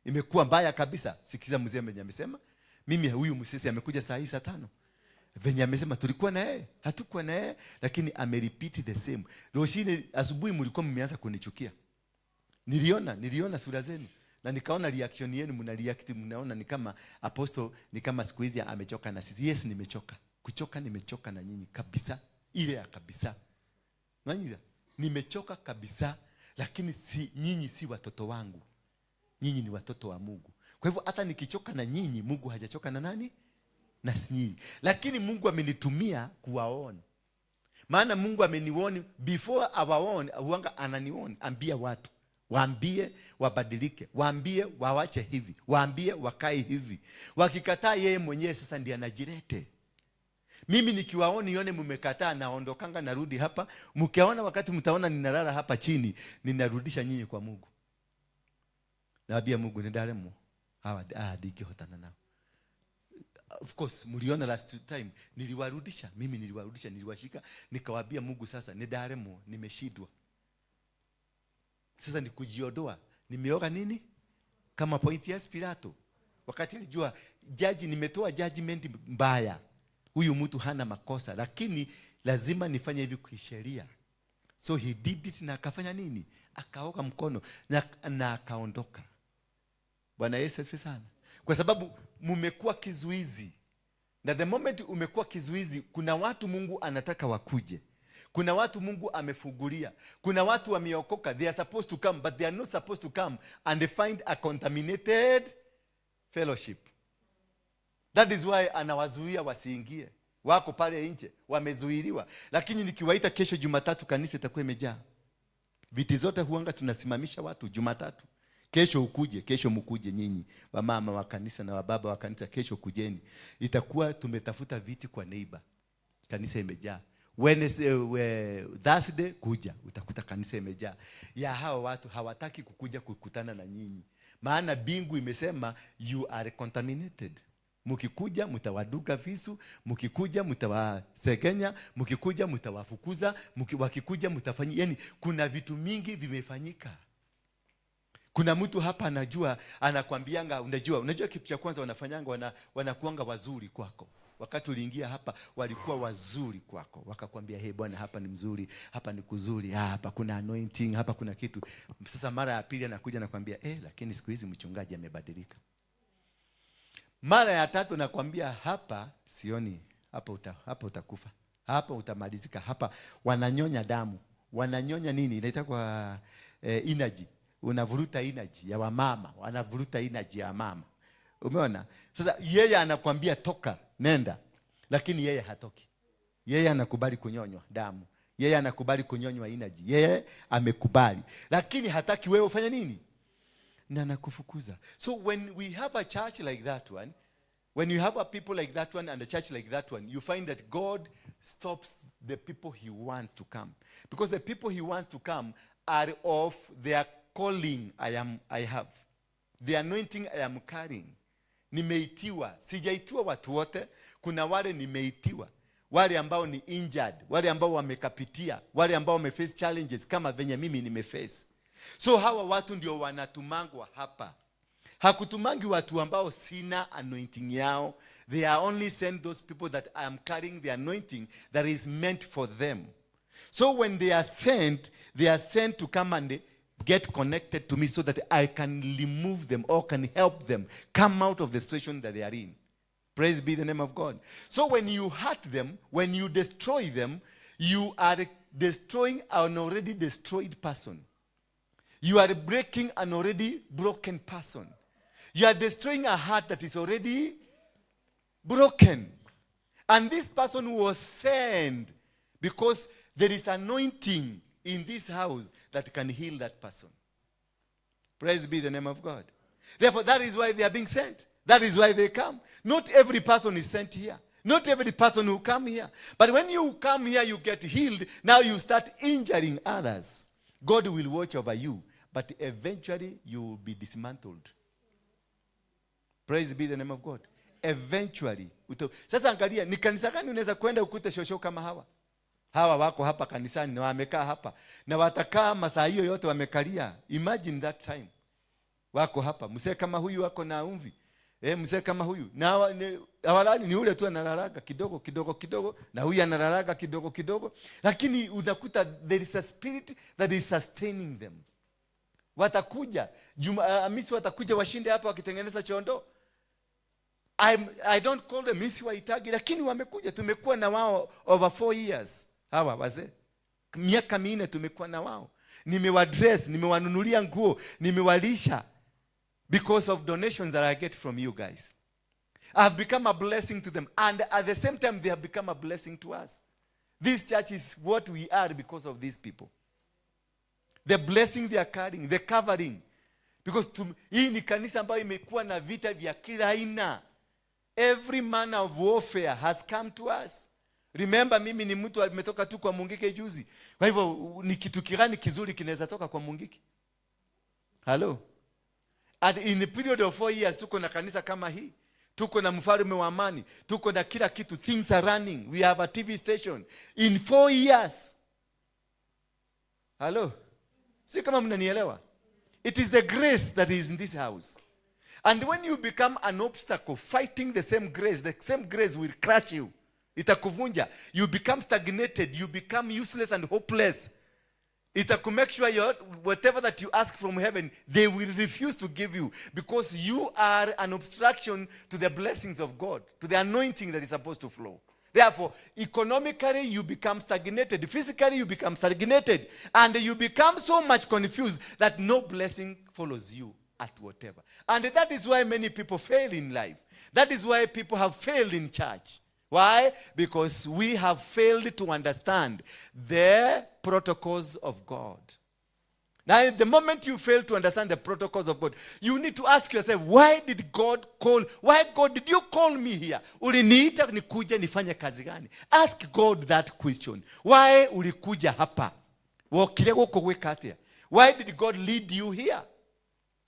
Imekuwa mbaya kabisa. Sikiza mzee mwenye amesema, mimi huyu msisi amekuja saa hii saa 5, venye amesema tulikuwa na yeye, hatukuwa na yeye, lakini amerepeat the same. Roshine, asubuhi mlikuwa mmeanza kunichukia. Niliona sura zenu na nikaona reaction yenu, mna react, mnaona ni kama apostle, ni kama siku hizi amechoka na sisi. Yes, nimechoka. Kuchoka nimechoka na nyinyi kabisa, ile ya kabisa. Nanyira, nimechoka kabisa, lakini si nyinyi si watoto wangu. Nyinyi ni watoto wa Mungu. Kwa hivyo hata nikichoka na nyinyi, Mungu hajachoka na nani? Na si nyinyi. Lakini Mungu amenitumia kuwawarn. Maana Mungu ameniwarn before awawarn, huanga ananiwarn, ambia watu. Waambie wabadilike, waambie wawache hivi, waambie wakae hivi. Wakikataa, yeye mwenyewe sasa ndiye anajilete. Mimi nikiwawarn nione mmekataa, naondokanga narudi hapa. Mkiona wakati mtaona ninalala hapa chini, ninarudisha nyinyi kwa Mungu. Naambia Mungu, nĩndaremwo, hawa ndingĩhotana nao. Of course mliona last time niliwarudisha, mimi niliwarudisha, niliwashika, nikawaambia Mungu, sasa nĩndaremwo, nimeshindwa. Sasa ni kujiondoa. Nimeoga nini? Kama Pontius Pilato. Wakati alijua jaji, nimetoa judgment mbaya. Huyu mtu hana makosa, lakini lazima nifanye hivi kisheria. So he did it na akafanya nini? Akaoga mkono na akaondoka. Bwana Yesu asifiwe sana. Kwa sababu mumekuwa kizuizi. Na the moment umekuwa kizuizi, kuna watu Mungu anataka wakuje. Kuna watu Mungu amefungulia. Kuna watu wameokoka, they are supposed to come, but they are not supposed to come and they find a contaminated fellowship. That is why anawazuia wasiingie. Wako pale nje, wamezuiliwa. Lakini nikiwaita kesho Jumatatu, kanisa itakuwa imejaa. Viti zote huanga tunasimamisha watu Jumatatu. Kesho ukuje, kesho mkuje nyinyi wamama wa kanisa na wababa wa kanisa, kesho kujeni. Itakuwa tumetafuta viti kwa neighbor. Kanisa imejaa. Wednesday, Thursday kuja, utakuta kanisa imejaa. Ya hawa watu hawataki kukuja kukutana na nyinyi. Maana mbingu imesema you are contaminated. Mkikuja mtawadunga visu, mkikuja mtawasengenya, mkikuja mtawafukuza, wakikuja mtafanya, yani kuna vitu mingi vimefanyika. Kuna mtu hapa anajua, anakwambianga, unajua kitu cha kwanza wanafanyanga, wanakuanga wazuri kwako. Wakati uliingia hapa walikuwa wazuri kwako, wakakwambia, "Hey bwana, hapa ni mzuri, hapa ni kuzuri, hapa kuna anointing, hapa kuna kitu." Sasa mara ya pili anakuja anakwambia, "Eh, lakini siku hizi mchungaji amebadilika." Mara ya tatu nakwambia, "Hapa sioni, hapa utakufa, hapa utamalizika, hapa wananyonya damu, wananyonya nini inaitwa energy, unavuruta energy ya wamama, wanavuruta energy ya mama." Umeona? Sasa yeye anakwambia toka, nenda, lakini yeye hatoki. Yeye anakubali kunyonywa damu, yeye anakubali kunyonywa energy, yeye amekubali, lakini hataki wewe ufanye nini? Na anakufukuza. So when we have a church like that one, when you have a people like that one and a church like that one, you find that God stops the people he wants to come. Because the people he wants to come are of their calling I have. The anointing I am carrying. Nimeitiwa. Sijaitiwa watu wote. Kuna wale nimeitiwa. Wale ambao ni injured, wale ambao wamekapitia, wale ambao wameface challenges kama venye mimi nimeface. So hawa watu ndio wanatumangwa hapa. Hakutumangi watu ambao sina anointing yao. They are only sent those people that I am carrying the anointing that is meant for them. So when they are sent, they are sent to come and get connected to me so that I can remove them or can help them come out of the situation that they are in. Praise be the name of God. So when you hurt them, when you destroy them, you are destroying an already destroyed person. You are breaking an already broken person. You are destroying a heart that is already broken. And this person was sent because there is anointing. in this house that can heal that person. Praise be the name of God. Therefore, that is why they are being sent. That is why they come. Not every person is sent here. Not every person who come here. But when you come here, you get healed. Now you start injuring others. God will watch over you, but eventually you will be dismantled. Praise be the name of God. Eventually. Sasa angalia, ni kanisa gani unaweza kwenda ukute shosho kama hawa? Hawa wako hapa kanisani na wamekaa hapa na watakaa masaa hiyo yote wamekalia. Imagine that time. Wako hapa, mzee kama huyu wako na umvi. Mzee kama huyu na hawalali, ni ule tu analalaga kidogo kidogo kidogo, na huyu analalaga kidogo kidogo, lakini unakuta there is a spirit that is sustaining them. Watakuja Juma, Hamisi watakuja washinde hapa wakitengeneza chondo. I don't call them, mimi siwahitaji, lakini wamekuja. Tumekuwa na wao over 4 years, hawa wazee, miaka 4 tumekuwa na wao. Nimewadress, nimewanunulia nguo, nimewalisha because of donations that I get from you guys. I've become a blessing to them, and at the same time they have become a blessing to us. This church is what we are because of these people, the blessing they are carrying, the covering, because hii ni kanisa ambayo imekuwa na vita vya kila aina. Every manner of warfare has come to us. Remember, mimi ni mtu ametoka tu kwa Mungiki juzi. Kwa hivyo ni kitu gani kizuri kinaweza toka kwa Mungiki? Hello? In the period of 4 years, tuko na kanisa kama hii, tuko na mfalme wa amani, tuko na kila kitu. Things are running. We have a TV station in 4 years. Hello? Si kama mnanielewa? It is the grace that is in this house. And when you become an obstacle fighting the same grace, the same grace will crush you. Itakuvunja. You become stagnated. You become useless and hopeless. Itakumake sure whatever that you ask from heaven, they will refuse to give you because you are an obstruction to the blessings of God, to the anointing that is supposed to flow. Therefore, economically, you become stagnated. Physically, you become stagnated. And you become so much confused that no blessing follows you at whatever. And that is why many people fail in life. That is why people have failed in church. Why? Because we have failed to understand the protocols of God. Now, the moment you fail to understand the protocols of God, you need to ask yourself, why did God call? Why, God, did you call me here? Uliniita nikuje nifanye kazi gani? Ask God that question. Why ulikuja hapa? Wokire gũkũ gwĩka atĩa? Why did God lead you here?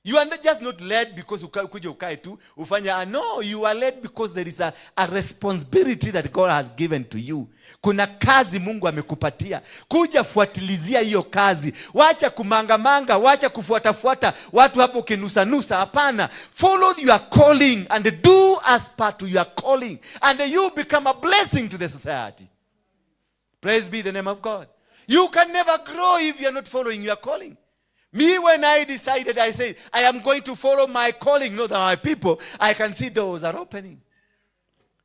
You are not just not led because ukuje ukae tu ufanye. No, you are led because there is a responsibility that God has given to you. Kuna kazi Mungu amekupatia. Kuja fuatilizia hiyo kazi. Wacha kumangamanga, wacha kufuatafuata watu hapo ukinusanusa. Hapana. Follow your calling and do as per to your calling, and you become a blessing to the society. Praise be the name of God. You can never grow if you are not following your calling. Me, when I decided, I said, "I am going to follow my calling, not my people." I can see doors are opening.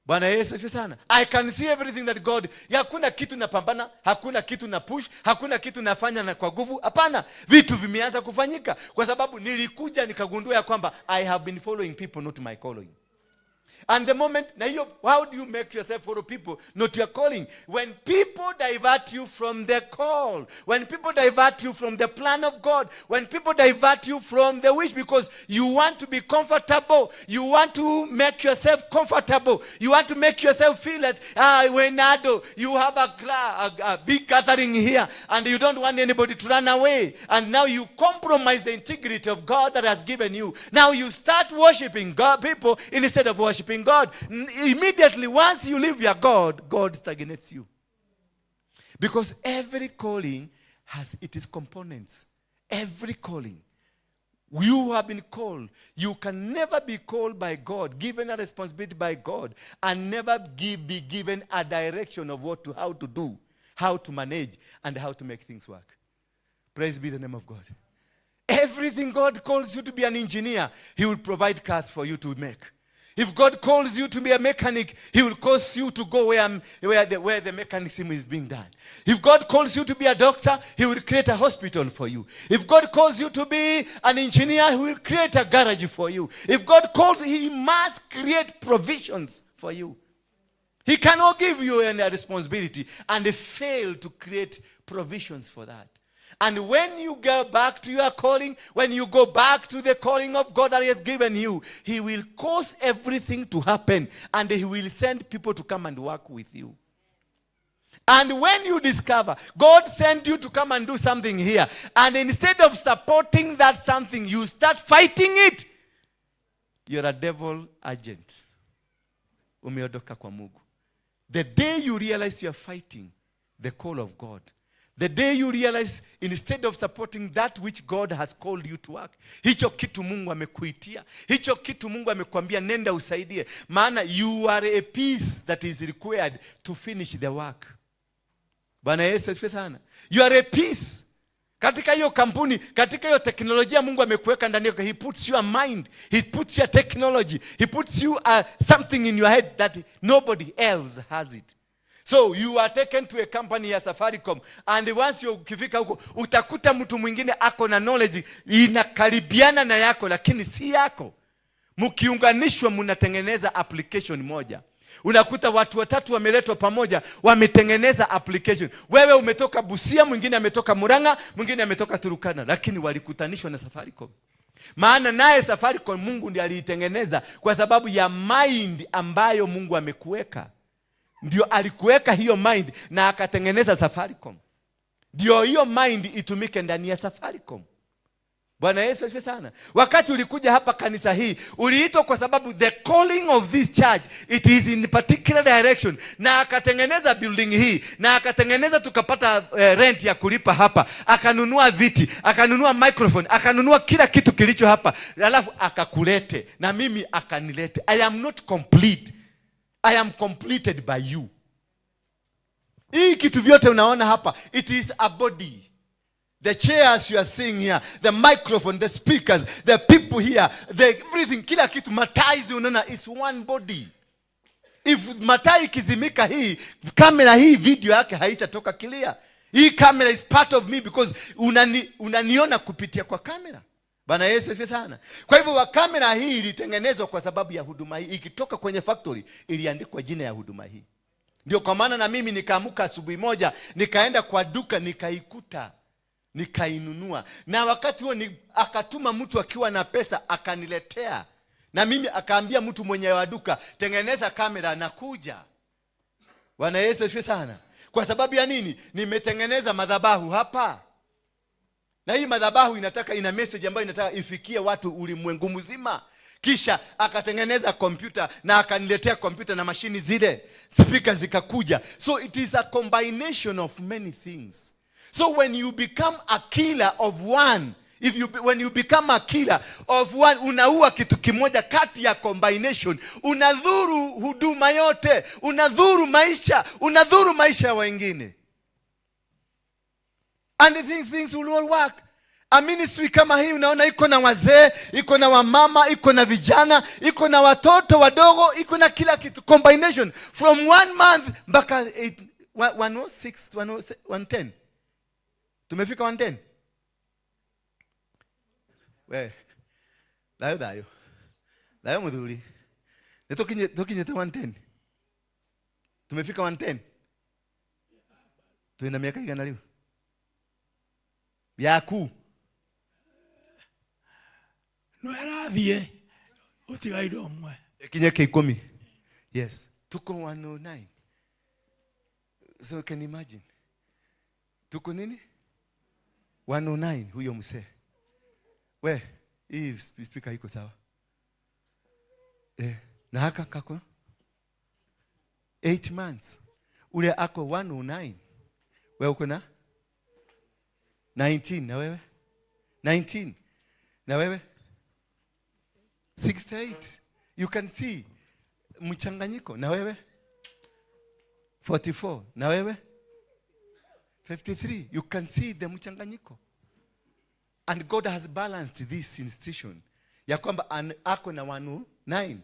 Bwana Yesu asifiwe sana. I can see everything that God. Ya, hakuna kitu napambana, hakuna kitu na push, hakuna kitu nafanya na kwa nguvu. Hapana, vitu vimeanza kufanyika kwa sababu nilikuja nikagundua ya kwamba I have been following people, not my calling. And the moment, now you, how do you make yourself follow people, not your calling? When people divert you from the call, when people divert you from the plan of God, when people divert you from the wish because you want to be comfortable, you want to make yourself comfortable, you want to make yourself feel that, ah, when Nado, you have a big gathering here and you don't want anybody to run away. And now you compromise the integrity of God that has given you. Now you start worshiping God, people, instead of worshiping God. Immediately, once you leave your God, God stagnates you. Because every calling has its components. Every calling. You have been called. You can never be called by God, given a responsibility by God, and never be given a direction of how to do, how to manage, and how to make things work. Praise be the name of God. Everything God calls you to be an engineer, He will provide cars for you to make. If God calls you to be a mechanic, He will cause you to go where the mechanism is being done. If God calls you to be a doctor, He will create a hospital for you. If God calls you to be an engineer, He will create a garage for you. If God calls, He must create provisions for you. He cannot give you any responsibility and fail to create provisions for that. And when you go back to your calling, when you go back to the calling of God that He has given you, He will cause everything to happen and He will send people to come and work with you. And when you discover God sent you to come and do something here, and instead of supporting that something, you start fighting it, you're a devil agent. Umeondoka kwa Mungu. The day you realize you are fighting the call of God, the day you realize instead of supporting that which God has called you to work, hicho kitu Mungu amekuitia, hicho kitu Mungu amekwambia nenda usaidie, maana you are a piece that is required to finish the work. Bwana Yesu asifiwe sana. You are a piece katika hiyo kampuni, katika hiyo teknolojia Mungu amekuweka ndani yako. He puts your mind, he puts your technology, he puts you something in your head that nobody else has it. So you are taken to a company ya Safaricom, and once you ukifika huko utakuta mtu mwingine ako na knowledge inakaribiana na yako, lakini si yako. Mkiunganishwa mnatengeneza application moja. Unakuta watu watatu wameletwa pamoja, wametengeneza application. Wewe umetoka Busia, mwingine ametoka Murang'a, mwingine ametoka Turkana, lakini walikutanishwa na Safaricom. Maana naye Safaricom Mungu ndiye aliitengeneza kwa sababu ya mind ambayo Mungu amekuweka. Ndio alikuweka hiyo mind na akatengeneza Safaricom. Ndio hiyo mind itumike ndani ya Safaricom. Bwana Yesu asifiwe sana. Wakati ulikuja hapa kanisa hii, uliitwa kwa sababu the calling of this church, it is in particular direction, na akatengeneza building hii na akatengeneza tukapata rent ya kulipa hapa, akanunua viti, akanunua microphone, akanunua kila kitu kilicho hapa, alafu akakulete na mimi akanilete. I am not complete. I am completed by you. Hii kitu vyote unaona hapa, it is a body. The chairs you are seeing here, the microphone, the speakers, the people here, the everything, kila kitu, mataa hizi unaona is one body. If mataa ikizimika hii, kamera hii video yake haitatoka clear. Hii camera is part of me because unaniona kupitia kwa kamera. Bwana Yesu asifiwe sana. Kwa hivyo wa kamera hii ilitengenezwa kwa sababu ya huduma hii. Ikitoka kwenye factory iliandikwa jina ya huduma hii. Ndio kwa maana na mimi nikaamuka asubuhi moja, nikaenda kwa duka, nikaikuta, nikainunua. Na wakati huo akatuma mtu akiwa na pesa akaniletea, na mimi akaambia mtu mwenye wa duka, "Tengeneza kamera, nakuja." Bwana Yesu asifiwe sana. Kwa sababu ya nini? Nimetengeneza madhabahu hapa, na hii madhabahu ina message ambayo inataka ifikie watu ulimwengu mzima. Kisha akatengeneza kompyuta na akaniletea kompyuta na mashini zile, speaker zikakuja. So it is a combination of many things. So when you become a killer of one, if you, when you become a killer of one, unaua kitu kimoja kati ya combination, unadhuru huduma yote, unadhuru maisha, unadhuru maisha ya wengine. And things will all work. A ministry kama hii unaona iko na wazee, iko na wamama, iko na vijana, iko na watoto wadogo, iko na kila kitu, combination from 1 month mpaka 106, 110. Tumefika 110. We thayo thayo thayo muthuri, nĩ tũkinyĩte 110. Tumefika 110. Twina miaka igana rĩu yaku? No ĩrathiĩ, ũtigaire ũmwe. Ikinye ke 10. Yes, tuko 109. So you can imagine tuko nini, 109. Huyo msee, we, hii speaker iko sawa, eh? Na haka kako 8 months, ule ako 109. We uko na 19, na wewe 19, na wewe 68. You can see mchanganyiko. Na wewe 44, na wewe 53. You can see the mchanganyiko. And God has balanced this institution ya kwamba ako na 109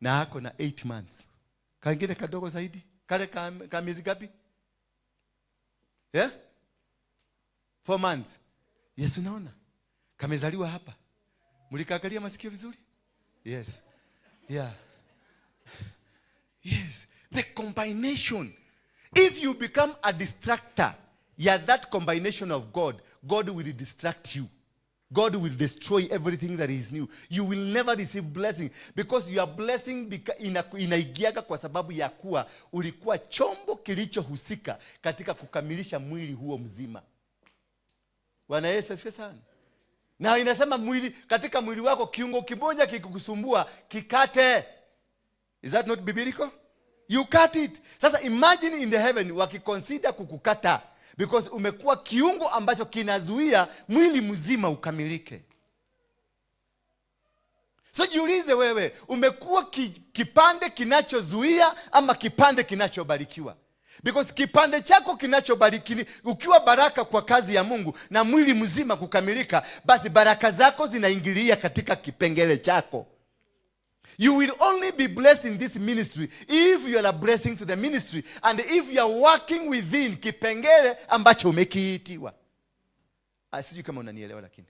na ako na 8 months. Kangine kadogo zaidi kale ka miezi ngapi? Yeah? 4 months. Yes, unaona kamezaliwa hapa. Mlikaangalia masikio vizuri? Yes, yeah, yes. The combination. If you become a distractor ya that combination of God, God will distract you. God will destroy everything that is new. You will never receive blessing because your blessing inaigiaga kwa sababu ya kuwa ulikuwa chombo kilichohusika katika kukamilisha mwili huo mzima. Bwana Yesu asifiwe sana. Na inasema mwili, katika mwili wako kiungo kimoja kikikusumbua, kikate. Is that not biblical? You cut it. Sasa imagine in the heaven wakiconsider kukukata because umekuwa kiungo ambacho kinazuia mwili mzima ukamilike. So jiulize wewe, umekuwa kipande kinachozuia ama kipande kinachobarikiwa? Because kipande chako kinachobariki, ukiwa baraka kwa kazi ya Mungu na mwili mzima kukamilika, basi baraka zako zinaingilia katika kipengele chako. You will only be blessed in this ministry if you are a blessing to the ministry and if you are working within kipengele ambacho umekiitiwa. Sijui kama unanielewa lakini.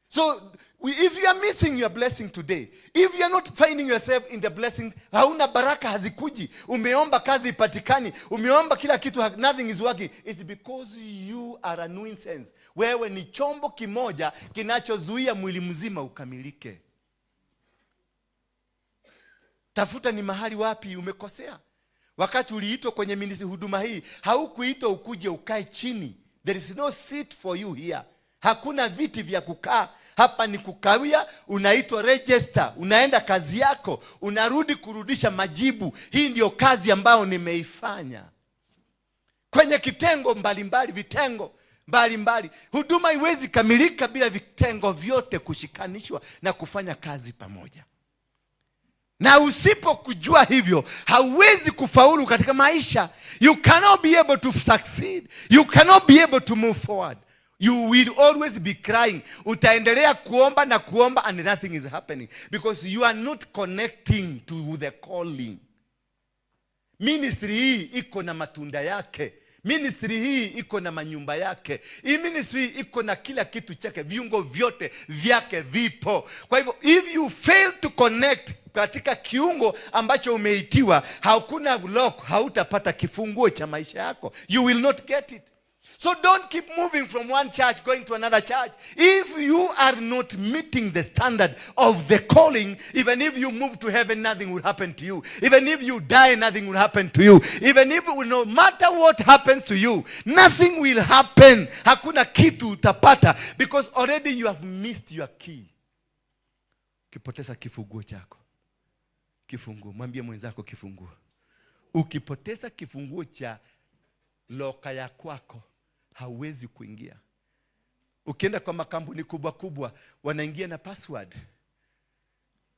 So if you are missing your blessing today, if you are not finding yourself in the blessings, hauna baraka, hazikuji, umeomba kazi ipatikani, umeomba kila kitu, nothing is working, it's because you are a nuisance. Wewe ni chombo kimoja kinachozuia mwili mzima ukamilike. Tafuta ni mahali wapi umekosea. Wakati uliitwa kwenye ministry huduma hii, haukuitwa ukuje ukae chini. There is no seat for you here. Hakuna viti vya kukaa. Hapa ni kukawia, unaitwa register, unaenda kazi yako, unarudi kurudisha majibu. Hii ndio kazi ambayo nimeifanya. Kwenye kitengo mbalimbali, vitengo mbalimbali. Huduma haiwezi kamilika bila vitengo vyote kushikanishwa na kufanya kazi pamoja. Na usipokujua hivyo, hauwezi kufaulu katika maisha. You cannot be able to succeed. You cannot be able to move forward. You will always be crying. Utaendelea kuomba na kuomba and nothing is happening because you are not connecting to the calling. Ministry hii iko na matunda yake. Ministry hii iko na manyumba yake. Hii ministry iko na kila kitu chake, viungo vyote vyake vipo. Kwa hivyo if you fail to connect katika kiungo ambacho umeitiwa, hakuna lock, hautapata kifunguo cha maisha yako. You will not get it. So don't keep moving from one church going to another church. If you are not meeting the standard of the calling, even if you move to heaven, nothing will happen to you. Even if you die, nothing will happen to you. Even if, no matter what happens to you, nothing will happen. Hakuna kitu utapata because already you have missed your key. Ukipoteza kifunguo chako, kifunguo, mwambie mwenzako kifunguo. Ukipoteza kifunguo cha loka ya kwako, hauwezi kuingia. Ukienda kwa makampuni kubwa kubwa, wanaingia na password.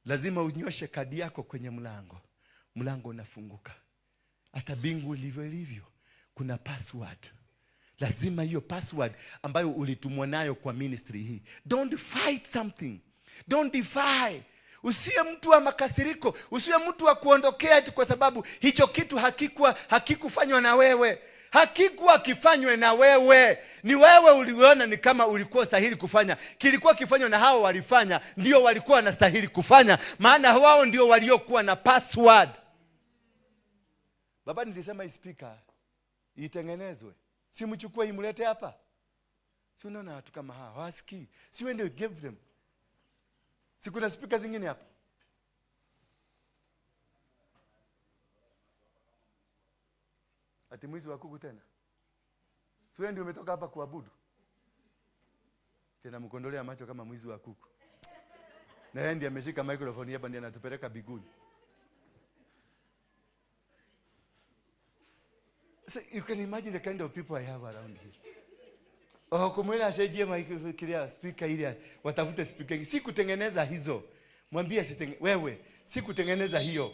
Lazima unyoshe kadi yako kwenye mlango, mlango unafunguka. Hata bingu ilivyo ilivyo, kuna password. Lazima hiyo password ambayo ulitumwa nayo kwa ministry hii. Don't fight something. Don't defy. Usiwe mtu wa makasiriko, usiwe mtu wa kuondokea eti kwa sababu hicho kitu hakikufanywa na wewe. Hakikuwa kifanywe na wewe. Ni wewe uliona ni kama ulikuwa stahili kufanya. Kilikuwa kifanywa na hao walifanya, ndio walikuwa wanastahili kufanya, maana wao ndio waliokuwa na password. Baba, nilisema hii speaker itengenezwe. Si mchukue imlete hapa. Si unaona watu kama hawa hawasikii. Si wewe ndio give them. Si kuna speaker zingine hapa? Ati mwizi wa kuku tena. Si wewe ndio umetoka hapa kuabudu? Tena mkondolea macho kama mwizi wa kuku. Na yeye ndiye ameshika microphone hapa, ndiye anatupeleka biguni. So you can imagine the kind of people I have around here. Oh, kumwona asejie microphone speaker ile, watafute speaker. Si kutengeneza hizo. Mwambie wewe, si kutengeneza hiyo.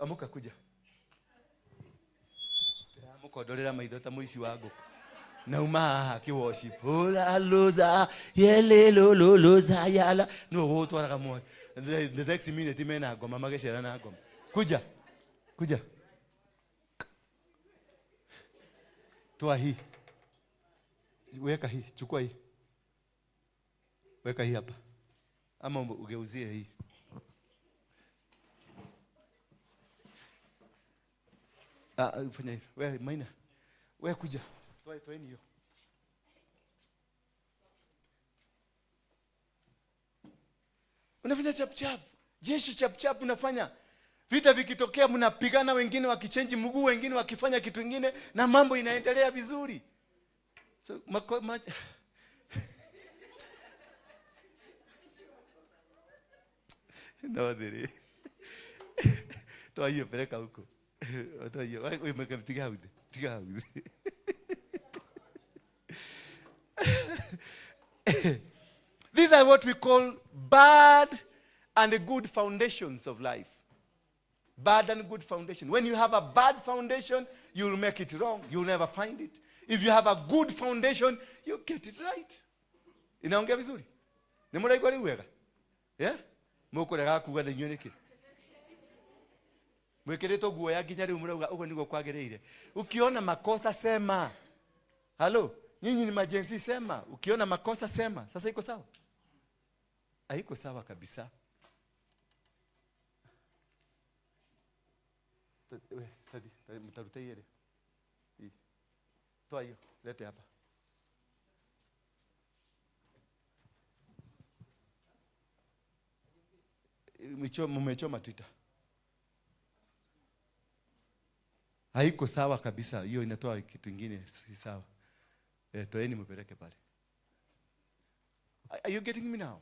Amuka kuja. Mukodolera maitho ta muici wa ngũkũ. Na uma haha akĩ worship. Ola loza, yele lo lo lo za yala. No gũgũtwaraga muoyo. The next minute mena ngoma magĩcera na ngoma. Kuja. Kuja. Toa hii. Weka hii, chukua hii. Weka hii hapa. Ama ugeuzie hii. Fanya hivi. Wewe Maina. Wewe kuja. Toeni hiyo. Unafanya chap chap. Jeshi chap chap unafanya. Vita vikitokea mnapigana, wengine wakichenji mguu, wengine wakifanya kitu kingine, na mambo inaendelea vizuri. So no dire. Toa hiyo, peleka huko. Toa hiyo. Wewe mtiga haude. Tiga haude. These are what we call bad and good foundations of life. Bad and good foundation. When you have a bad foundation, you'll make it wrong. You'll never find it. If you have a good foundation, you get it right. Inaongea vizuri? Ni muraigua riu wega? Yeah? Mukurega kuga na inyuĩ nĩkĩ? Mwĩkĩrĩtwo guoya nginya rĩu mũrauga ũguo nĩguo kwagĩrĩire. Ukiona makosa sema. Halo, nyinyi ni majensi, sema. Ukiona makosa sema. Sasa iko sawa? Haiko sawa kabisa. Mtarute ile. Hii. Toa hiyo, lete hapa. Mmechoma Twitter. Haiko sawa kabisa. Hiyo inatoa kitu kingine si sawa. Toeni mpeleke pale. Are you getting me now?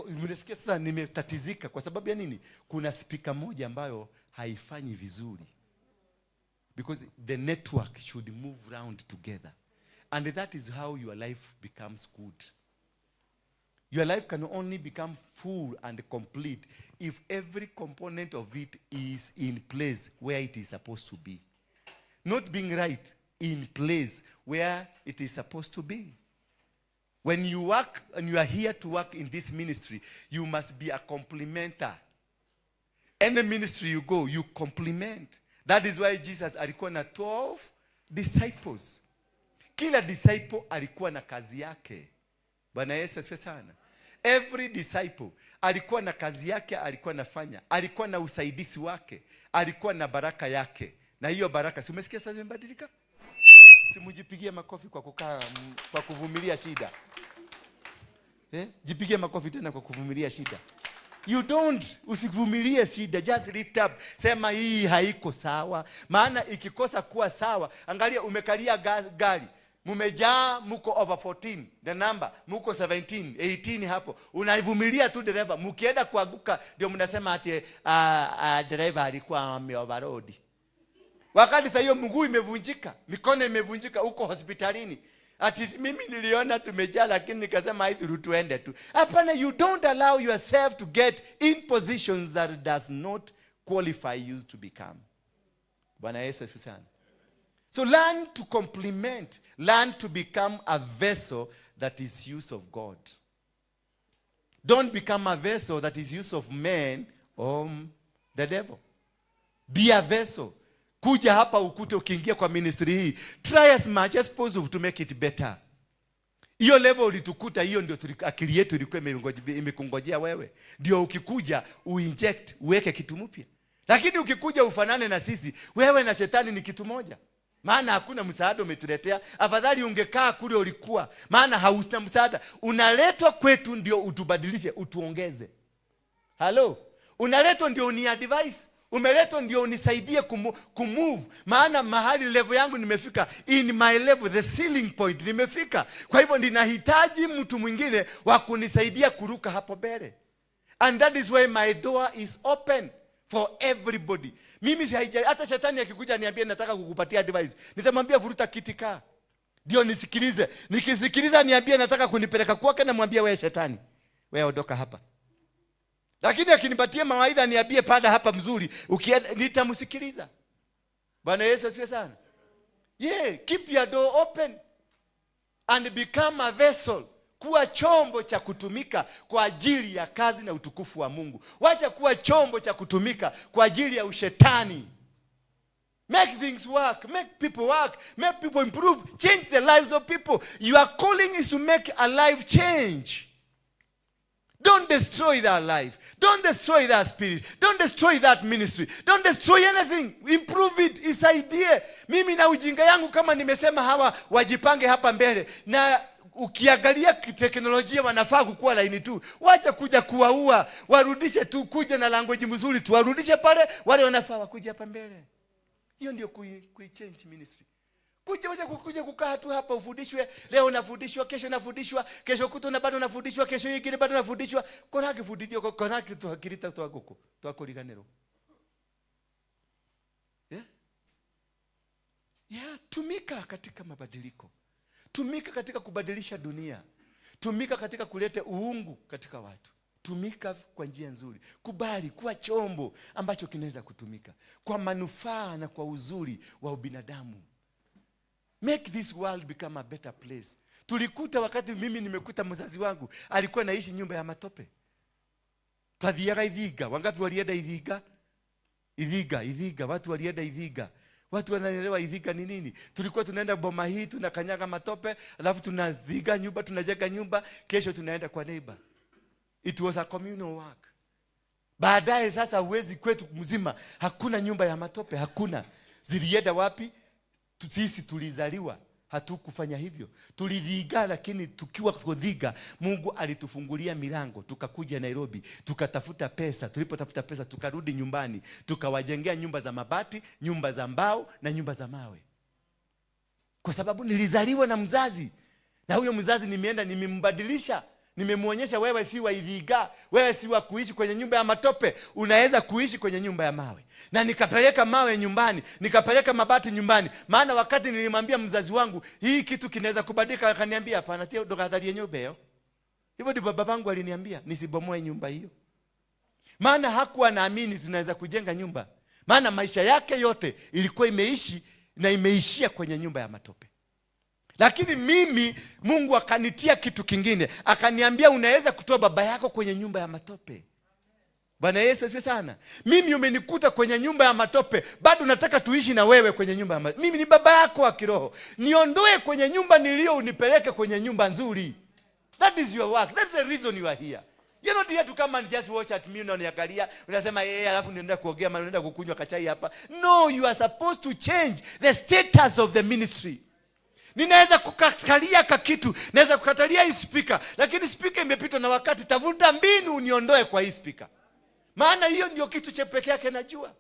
Mnasikia sasa nimetatizika kwa sababu ya nini? Kuna speaker moja ambayo haifanyi vizuri. Because the network should move round together. And that is how your life becomes good. Your life can only become full and complete if every component of it is in place where it is supposed to be. Not being right, in place where it is supposed to be. When you work and you are here to work in this ministry, you must be a complementer. Any ministry you go, you complement. That is why Jesus alikuwa na 12 disciples. Kila disciple alikuwa na kazi yake. Bwana Yesu asifiwe sana. Every disciple alikuwa na kazi yake, alikuwa anafanya, alikuwa na usaidizi wake, alikuwa na baraka yake. Na hiyo baraka, si umesikia sasa imebadilika? Simujipigie makofi kwa kukaa, kwa kuvumilia shida. Jipigie makofi tena kwa kuvumilia shida. You don't, usivumilie shida, just lift up. Sema hii haiko sawa. Maana ikikosa kuwa sawa, angalia umekalia gari. Mumejaa, muko over 14, the number, muko 17, 18 hapo. Unaivumilia tu dereva, mukienda kuanguka ndio mnasema ati dereva alikuwa ameoverload. Wakati sasa hiyo mguu imevunjika, mikono imevunjika, uko hospitalini. Ati mimi niliona tumejaa lakini nikasema haidhuru tuende tu. Hapana, you don't allow yourself to get in positions that does not qualify you to become. Bwana Yesu asifiwe sana. So learn to complement, learn to become a vessel that is use of God. Don't become a vessel that is use of men or the devil. Be a vessel. Kuja hapa ukute ukiingia kwa ministry hii, try as much as possible to make it better. Hiyo level ulitukuta, hiyo ndio akili yetu ilikuwa imekungojea wewe. Ndio ukikuja uinject, uweke kitu mpya. Lakini ukikuja ufanane na sisi, wewe na shetani ni kitu moja. Maana hakuna msaada umetuletea. Afadhali ungekaa kule ulikuwa. Maana hauna msaada. Unaletwa kwetu ndio utubadilishe, utuongeze. Hello? Unaletwa ndio uni advise. Umeletwa ndio unisaidie kumove. Maana mahali level yangu nimefika, in my level, the ceiling point nimefika. Kwa hivyo ninahitaji mtu mwingine wa kunisaidia kuruka hapo mbele. And that is why my door is open for everybody. Mimi si haijali, hata shetani akikuja niambie nataka kukupatia advice, nitamwambia vuruta kiti kaa. Ndio nisikilize. Nikisikiliza niambie nataka kunipeleka kwake, namwambia wewe shetani, wewe ondoka hapa. Lakini akinipatia mawaidha niambie pada hapa mzuri, ukienda nitamsikiliza. Bwana Yesu asifiwe sana. Yeah, keep your door open and become a vessel. Kuwa chombo cha kutumika kwa ajili ya kazi na utukufu wa Mungu. Wacha kuwa chombo cha kutumika kwa ajili ya ushetani. Make things work, make people work, make people improve, change the lives of people. Your calling is to make a life change. Don't destroy that life. Don't destroy that spirit. Don't destroy that ministry. Don't destroy anything. Improve it. Isaidie. Mimi na ujinga yangu kama nimesema hawa wajipange hapa mbele, na ukiangalia teknolojia wanafaa kukua laini tu. Wacha kuja kuwaua, warudishe tu, kuja na language mzuri tu, warudishe pale, wale wanafaa wakuja hapa mbele. Hiyo ndio kui change ministry. Kuja, wacha kukuja kukaa tu hapa ufundishwe leo, unafundishwa kesho, unafundishwa kesho kutwa, na bado unafundishwa kesho ingine, bado unafundishwa koragĩbundithio koragĩ twakirita twa ngũkũ twakũriganĩrwo. Yeah, tumika katika mabadiliko, tumika katika kubadilisha dunia, tumika katika kuleta uungu katika watu, tumika kwa njia nzuri. Kubali kuwa chombo ambacho kinaweza kutumika kwa manufaa na kwa uzuri wa ubinadamu. Make this world become a better place. Tulikuta, wakati mimi nimekuta mzazi wangu alikuwa naishi nyumba ya matope. Twathiaga Ithinga. Wangapi walienda Ithinga? Ithinga, Ithinga, watu walienda Ithinga. Watu wanaelewa Ithinga ni nini? Tulikuwa tunaenda boma hii, tunakanyaga matope, alafu tunathiga nyumba, tunajenga nyumba, kesho tunaenda kwa neighbor. It was a communal work. Baadaye sasa uwezi, kwetu mzima hakuna nyumba ya matope, hakuna. Zilienda wapi? Sisi tulizaliwa hatukufanya hivyo. Tulithiga, lakini tukiwa kuthiga, Mungu alitufungulia milango, tukakuja Nairobi, tukatafuta pesa. Tulipotafuta pesa, tukarudi nyumbani, tukawajengea nyumba za mabati, nyumba za mbao na nyumba za mawe, kwa sababu nilizaliwa na mzazi, na huyo mzazi nimeenda nimembadilisha, nimemwonyesha, wewe si wa Ithinga, wewe si wa kuishi kwenye nyumba ya matope, unaweza kuishi kwenye nyumba ya mawe. Na nikapeleka mawe nyumbani, nikapeleka mabati nyumbani, maana wakati nilimwambia mzazi wangu hii kitu kinaweza kubadilika, akaniambia, "Hapana, tia ndũgatharie nyumba hiyo." Hivyo ndivyo babangu aliniambia, nisibomoe nyumba hiyo, maana hakuwa naamini tunaweza kujenga nyumba, maana maisha yake yote ilikuwa imeishi na imeishia kwenye nyumba ya matope. Lakini mimi Mungu akanitia kitu kingine, akaniambia unaweza kutoa baba yako kwenye nyumba ya matope. Bwana Yesu asifiwe sana. Mimi umenikuta kwenye nyumba ya matope, bado nataka tuishi na wewe kwenye nyumba ya matope. Mimi ni baba yako wa kiroho, niondoe kwenye nyumba niliyo, unipeleke kwenye nyumba nzuri. That is your work. That's the reason you are here. You're not here to come and just watch at me, unaniangalia, unasema yeye, alafu nienda kuogea, maana unaenda kukunywa kachai hapa. No, you are supposed to change the status of the ministry. Ninaweza kukatalia kakitu, naweza kukatalia hii spika, lakini spika imepitwa na wakati. Tafuta mbinu uniondoe kwa hii spika, maana hiyo ndio kitu cha pekee yake najua.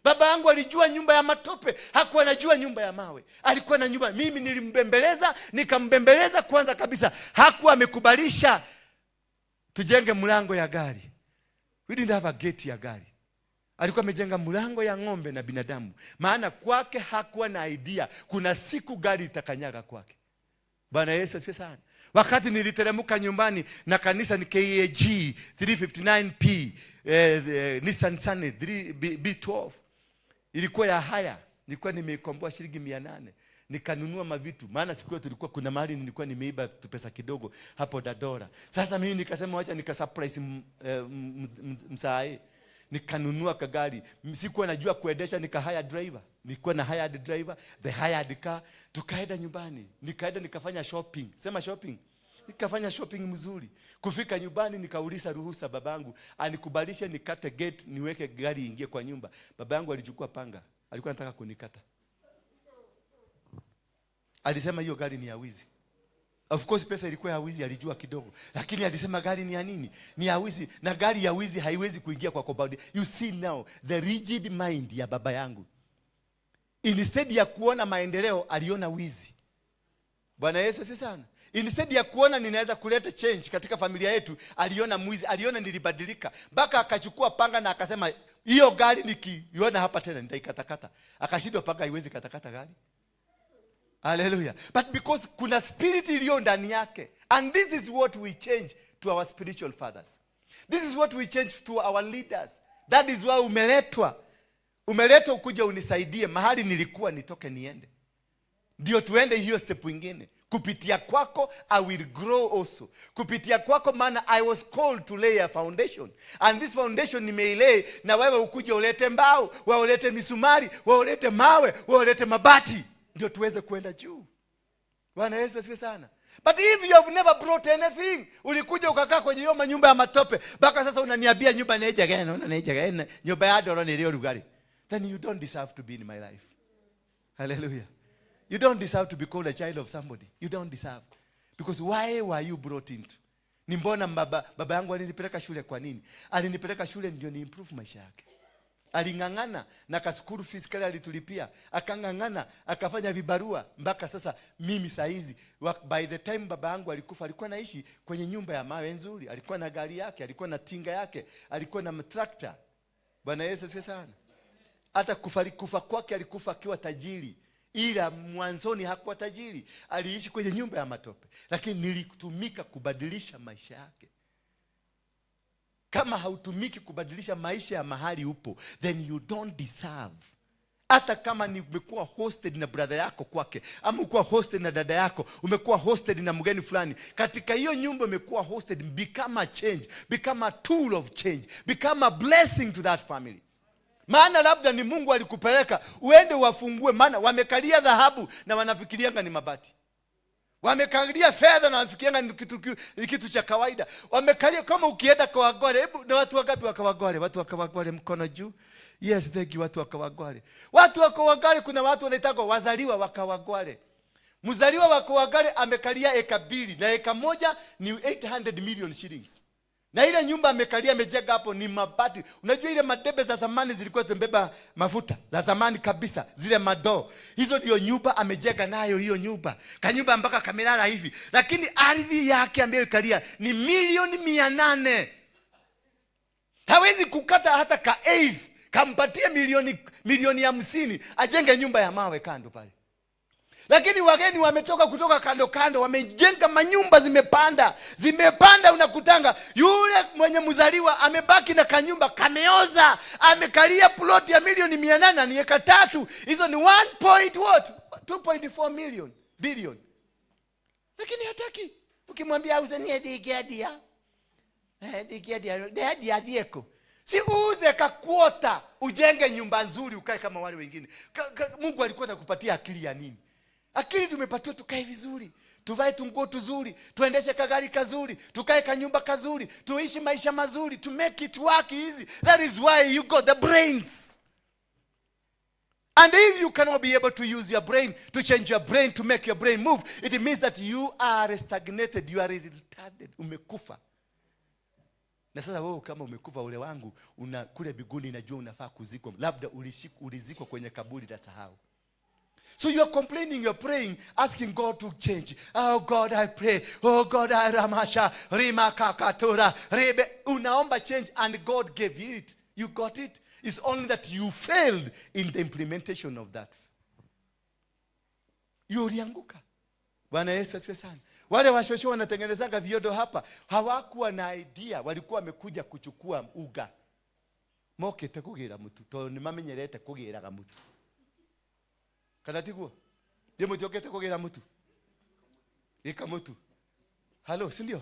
Baba yangu alijua nyumba ya matope, hakuwa anajua nyumba ya mawe. Alikuwa na nyumba, mimi nilimbembeleza, nikambembeleza kwanza kabisa, hakuwa amekubalisha tujenge mlango ya gari. We didn't have a gate ya gari. Alikuwa amejenga mlango ya ng'ombe na binadamu, maana kwake hakuwa na idea kuna siku gari itakanyaga kwake. Bwana Yesu asifiwe sana. Wakati niliteremka nyumbani na kanisa ni KAG 359P, Nissan Sunny 3 B12 ilikuwa ya haya, nilikuwa nimeikomboa shilingi 800, nikanunua mavitu, maana siku hiyo tulikuwa kuna mahali nilikuwa nimeiba tu pesa kidogo hapo Dandora. Sasa mimi nikasema wacha nika surprise msae, nikanunua kagari. Sikuwa najua kuendesha, nika hire driver, nilikuwa na hired driver, the hired car, tukaenda nyumbani, nikaenda nikafanya shopping, sema shopping. Nikafanya shopping mzuri. Kufika nyumbani nikauliza ruhusa babangu anikubalishe nikate gate niweke gari ingie kwa nyumba. Baba yangu alichukua panga, alikuwa anataka kunikata. Alisema hiyo gari ni ya wizi. Of course pesa ilikuwa ya wizi, alijua kidogo, lakini alisema gari ni ya nini? Ni ya wizi, na gari ya wizi haiwezi kuingia kwa compound. You see now the rigid mind ya baba yangu. Instead ya kuona maendeleo, aliona wizi. Bwana Yesu asifiwe sana. Instead ya kuona ninaweza kuleta change katika familia yetu, aliona mwizi, aliona nilibadilika. Mpaka akachukua panga na akasema hiyo gari nikiiona hapa tena nitaikatakata. Akashindwa, panga haiwezi katakata gari. Hallelujah. But because kuna spirit iliyo ndani yake. And this is what we change to our spiritual fathers. This is what we change to our leaders. That is why umeletwa. Umeletwa ukuja unisaidie mahali nilikuwa nitoke niende. Ndio tuende hiyo step ingine. Kupitia kwako I will grow also. Kupitia kwako, maana I was called to lay a foundation. And this foundation nimeilay, na wewe ukuje ulete mbao, wewe ulete misumari, wewe ulete mawe, wewe ulete mabati. Ndio tuweze kwenda juu. Bwana Yesu asifiwe sana. But if you have never brought anything, ulikuja ukakaa kwenye hiyo manyumba ya matope, mpaka sasa unaniambia nyumba nĩ njega ĩno, nĩ njega ĩno, nyũmba ya ndoro nĩ ĩrĩ ũrugarĩ. Then you don't deserve to be in my life. Hallelujah. You don't deserve to be called a child of somebody. You don't deserve. Because why were you brought into? Ni mbona baba yangu alinipeleka shule kwa nini? Alinipeleka shule ndio ni improve maisha yake. Aling'ang'ana na ka school fees kale alitulipia, akang'ang'ana, akafanya vibarua mpaka sasa mimi saa hizi. By the time baba yangu alikufa, alikuwa naishi kwenye nyumba ya mawe nzuri, alikuwa na gari yake, alikuwa na tinga yake, alikuwa na tractor. Bwana Yesu asifiwe sana. Hata kufa kwake alikufa akiwa tajiri, ila mwanzoni hakuwa tajiri, aliishi kwenye nyumba ya matope, lakini nilitumika kubadilisha maisha yake. Kama hautumiki kubadilisha maisha ya mahali upo, then you don't deserve. Hata kama ni umekuwa hosted na brother yako kwake, ama umekuwa hosted na dada yako, umekuwa hosted na mgeni fulani, katika hiyo nyumba umekuwa hosted, become a change, become a tool of change, become a blessing to that family. Maana labda ni Mungu alikupeleka uende wafungue, maana wamekalia dhahabu na wanafikirianga ni mabati, wamekalia fedha na wanafikirianga ni kitu cha kawaida. Wamekalia kama ukienda Kawangware, hebu na watu wangapi wa Kawangware? Watu wa Kawangware mkono juu. Yes, thank you, watu wa Kawangware. Watu wa Kawangware, kuna watu wanaitagwa wazaliwa wa Kawangware. Mzaliwa wa Kawangware amekalia eka 2 na eka 1 ni 800 million shillings. Na ile nyumba amekalia, amejenga hapo ni mabati. Unajua ile madebe za zamani zilikuwa zimebeba mafuta za zamani kabisa, zile madoo. Hizo ndio nyumba amejenga nayo hiyo nyumba. Kanyumba mpaka kamelala hivi. Lakini ardhi yake ambayo ikalia ni milioni 800. Hawezi kukata hata ka eighth, kampatie milioni 50 ajenge nyumba ya mawe kando pale. Lakini wageni wametoka kutoka kando kando, wamejenga manyumba, zimepanda zimepanda, unakutanga yule mwenye mzaliwa amebaki na kanyumba kameoza, amekalia plot ya milioni 800 ni eka 3, hizo ni 1 point what 2.4 million billion, lakini hataki. Ukimwambia auze, nie ndingĩendia. Eh, ndingĩendia, ndendia thiĩ. Si uuze ka quarter ujenge nyumba nzuri ukae kama wale wengine. Mungu alikuwa anakupatia akili ya nini? Akili tumepatiwa tukae vizuri, tuvae tunguo tuzuri, tuendeshe kagari kazuri, tukae kanyumba kazuri, tuishi maisha mazuri, to make it work easy. That is why you got the brains. And if you cannot be able to use your brain, to change your brain, to make your brain move, it means that you are stagnated, you are retarded, umekufa. Na sasa wewe kama umekufa, ule wangu una kule biguni, najua unafaa kuzikwa, labda ulizikwa kwenye kaburi la sahau. So you are complaining, you are praying, asking God to change. Oh God, I pray. Oh God, I ramasha, rima kakatura, rebe. Unaomba change and God gave you it. You got it. It's only that you failed in the implementation of that. You ulianguka. Bwana Yesu asifiwe sana. Wale washosho wanatengenezaga viodo hapa hawakuwa na idea, walikuwa wamekuja kuchukua uga. Mokĩte kũgĩra mũtu tondũ nĩ mamenyerete kũgĩraga mũtu, kana tiguo? Ndiĩ mũtiokĩte kũgĩra mũtu gĩka mũtu halo, si ndio?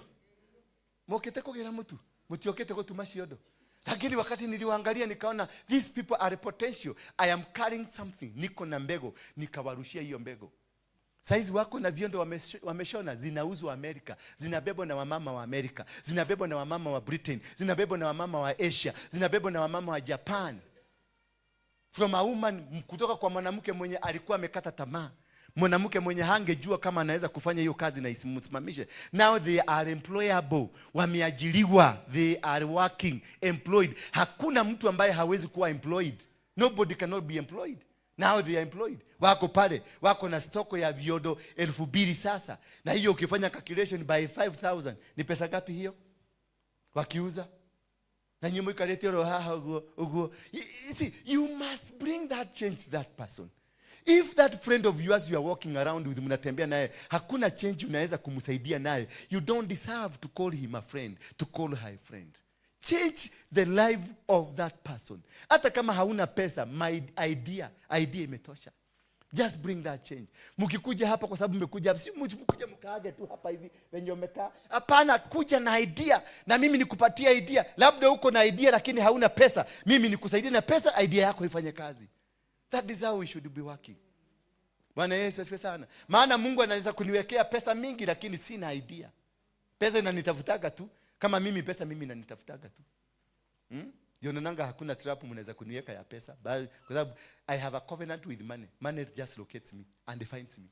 Mokĩte kũgĩra mũtu, mũtiokĩte gũtuma ciondo. Lakini wakati niliwaangalia nikaona these people are potential. I am carrying something, niko na mbegu, nikawarushia hiyo mbegu. Saizi wako na viondo wameshona, zinauzwa Amerika, zinabebwa na wamama wa Amerika, zinabebwa na wamama wa Britain, zinabebwa na wamama wa Asia, zinabebwa na wamama wa Japan. From a woman, kutoka kwa mwanamke mwenye alikuwa amekata tamaa, mwanamke mwenye hangejua kama anaweza kufanya hiyo kazi na isimsimamishe. Now they are employable, wameajiriwa, they are working, employed. Hakuna mtu ambaye hawezi kuwa employed. Nobody cannot be employed. Now they are employed, wako pale, wako na stock ya viodo 2,000 sasa, na hiyo ukifanya calculation by 5000 ni pesa ngapi hiyo wakiuza? Na nyuma ikalete roho haha uguo uguo. You see, you must bring that change to that person. If that friend of yours you are walking around with, mnatembea naye, hakuna change unaweza kumsaidia naye, you don't deserve to call him a friend, to call her a friend. Change the life of that person. Hata kama hauna pesa, my idea, idea imetosha. Just bring that change. Mkikuja hapa, kwa sababu mmekuja hapa, si mkuja mkaage tu hapa hivi venye umekaa. Hapana, kuja na idea na mimi nikupatia idea. Labda uko na idea lakini hauna pesa, mimi nikusaidie na pesa, idea yako ifanye kazi. That is how we should be working. Bwana Yesu asifiwe sana. Maana Mungu anaweza kuniwekea pesa mingi lakini sina idea. Pesa inanitafutaga tu. Kama mimi pesa mimi inanitafutaga tu. Ndio naonanga hakuna trap mnaweza kuniweka ya pesa. Bali kwa sababu I have a covenant with money. Money just locates me and finds me.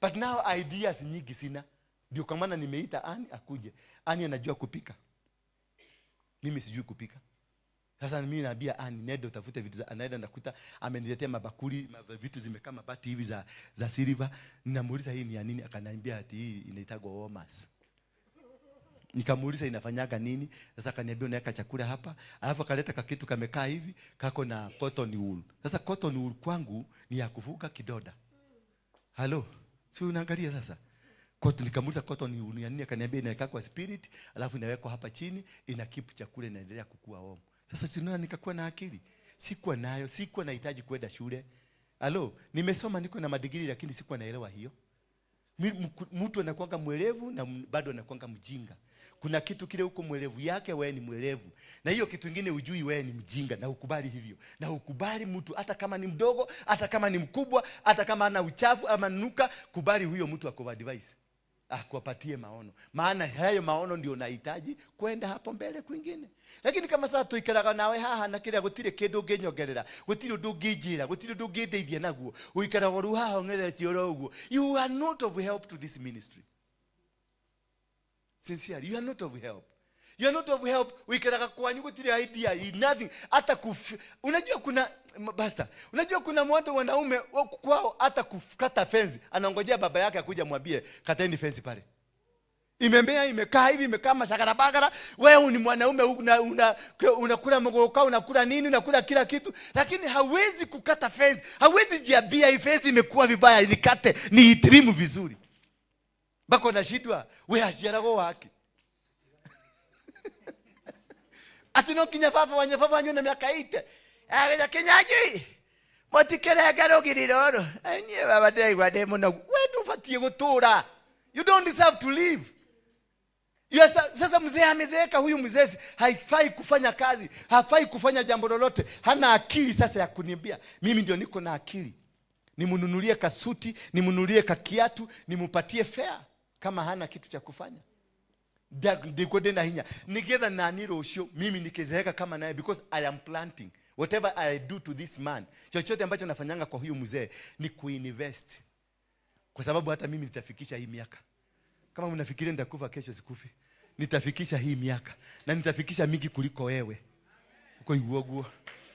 But now ideas nyingi sina. Ndio kwa maana nimeita Ani akuje. Ani anajua kupika. Mimi sijui kupika. Sasa mimi naambia Ani nenda utafute vitu za, anaenda nakuta ameniletea mabakuli, vitu zimekaa mabati hivi za silver. Ninamuuliza hii ni ya nini? Akaniambia ati hii inaitagwa warmers. Nikamuuliza inafanyaga nini? Sasa akaniambia unaweka chakula hapa, alafu akaleta kakitu kamekaa hivi kako na cotton wool. Sasa cotton wool kwangu ni ya kufuka kidoda. Halo, si unaangalia sasa? Cotton, nikamuuliza cotton wool ni ya nini? Akaniambia inaweka kwa spirit, alafu inawekwa hapa chini, ina keep chakula inaendelea kukua warm. Sasa si unaona nikakuwa na akili. Sikuwa nayo, sikuwa nahitaji kwenda shule. Halo, nimesoma niko na madigiri lakini sikuwa naelewa hiyo. Mtu anakuanga mwelevu na bado anakuanga mjinga. Kuna kitu kile huko mwelevu yake, wewe ni mwelevu. Na hiyo kitu kingine hujui, wewe ni mjinga na ukubali hivyo. Na ukubali mtu hata kama ni mdogo, hata kama ni mkubwa, hata kama ana uchafu ama nuka, kubali huyo mtu akupa advice. Akupatie maono. Maana hayo maono ndio unahitaji kwenda hapo mbele kwingine. Lakini kama sasa tuikaraga nawe haha na kila gutire kindu nginyongerera, gutire undu nginjira, gutire undu ngindeithia naguo, uikaraga ru haha ung'eretie oro uguo. You are not of help to this ministry. Sincerely, you are not of help. You are not of help. Uikaraga kwanyu gutire idea, nothing. Hata unajua kuna basta. Unajua kuna watu wanaume kwao hata kukata fence, anaongojea baba yake akuja mwambie kateni fence pale. Imembea, imekaa hivi, imekaa mashakara bagara. Wewe ni mwanaume unakula mgoka, unakula nini, unakula kila kitu, lakini hawezi kukata fence. Hawezi jiambia hii fence imekuwa vibaya, nikate, niitrimu vizuri. Bako nashindwa, wewe aciaragwo wake. Ati no kinya baba wanye baba wanyu na miaka 8. Ageza kinyaji. Motikerega rugiri roro. Enye baba ndiraigua ndi munogu. We ndubatie gutura. You don't deserve to live. Sasa mzee amezeeka, huyu mzee haifai kufanya kazi, hafai kufanya jambo lolote. Hana akili sasa ya kuniambia. Mimi ndio niko na akili. Nimnunulie kasuti, nimnunulie kakiatu, nimupatie fare kama hana kitu cha kufanya. Ndiko ndina hinya. Nigetha nani rũciũ mimi nikizeeka kama naye, because I am planting. Whatever I do to this man, chochote ambacho nafanyanga kwa huyu mzee ni kuinvest. Kwa sababu hata mimi nitafikisha hii miaka. Kama mnafikiria nitakufa kesho, sikufi. Nitafikisha hii miaka na nitafikisha mingi kuliko wewe. Uko iguoguo.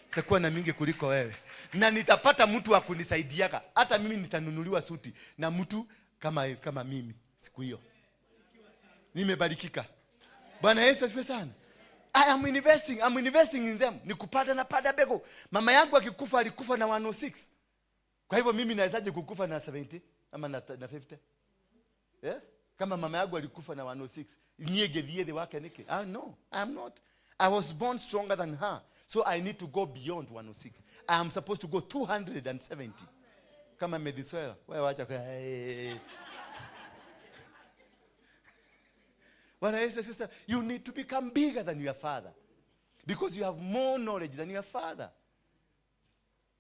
Nitakuwa na mingi kuliko wewe. Na nitapata mtu wa kunisaidiaga. Hata mimi nitanunuliwa suti na mtu kama mimi siku hiyo. Nimebarikika. Bwana Yesu asifiwe sana. I am investing, I'm investing in them. Ni kupanda na pada bego. Mama yangu akikufa alikufa na 106. Kwa hivyo mimi nawezaje kukufa na 70 ama na 50? Yeah? Kama mama yangu alikufa na 106, niye gethie the wake nike. No, I am not. I was born stronger than her. So I need to go beyond 106. I am supposed to go 270. Kama Methuselah, wewe wacha kwa, hey. Bwana Yesu asifiwe sana. You need to become bigger than your father. Because you have more knowledge than your father.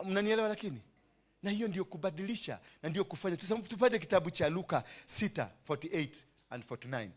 Mnanielewa lakini? Na hiyo ndio kubadilisha na ndio kufanya. Tufanye kitabu cha Luka 6:48 and 49.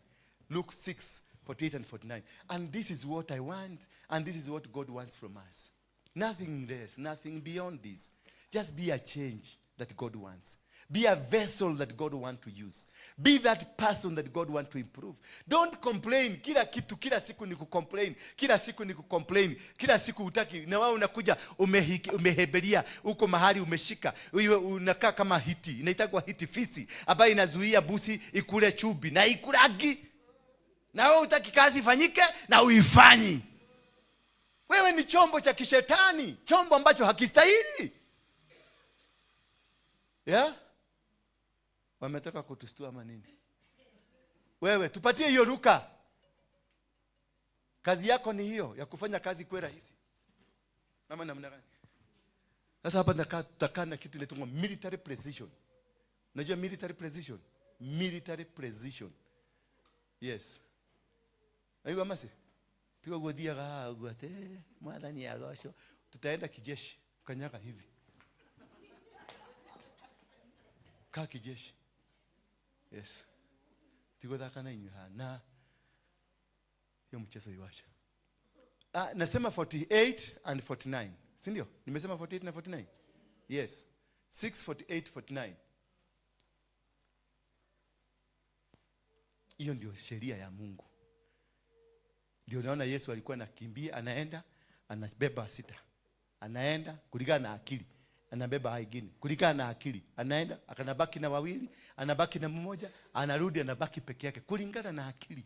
Luke 6:48 and 49. And this is what I want, and this is what God wants from us. Nothing less, nothing beyond this. Just be a change that God wants. Be a vessel that God wants to use. Be that person that God wants to improve. Don't complain. Kila kitu, kila siku ni kucomplain. Kila siku ni kucomplain. Kila siku hutaki. Na wewe unakuja umeheberia uko mahali umeshika. Wewe unakaa kama hiti. Inaitwa hiti fisi ambayo inazuia busi ikule chubi na ikulagi. Na wewe hutaki kazi ifanyike na uifanyi. Wewe ni chombo cha kishetani, chombo ambacho hakistahili. Yeah? Wametaka kutustua ama nini? Wewe tupatie hiyo Luka. Kazi yako ni hiyo ya kufanya kazi kwa rahisi. Mama namna gani? Sasa hapa tutakaa na kitu inaitwa military precision. Unajua military precision? Military precision. Yes. Aiwa masi. Tuko gothiaga gwate mwathani agocwo. Tutaenda kijeshi kanyaga hivi. Kaa kijeshi. Yes. Tiguthaka na inyuĩ haha na hiyo mchezo iwasha. Ah, nasema 48 and 49. Si ndio? Nimesema 48 na 49. Yes. 6 48 49. Hiyo ndio sheria ya Mungu. Ndio naona Yesu alikuwa anakimbia, anaenda, anabeba sita. Anaenda kulingana na akili. Anabeba ingine kulingana na akili. Anaenda, akanabaki na wawili, anabaki na mmoja, anarudi anabaki peke yake kulingana na akili.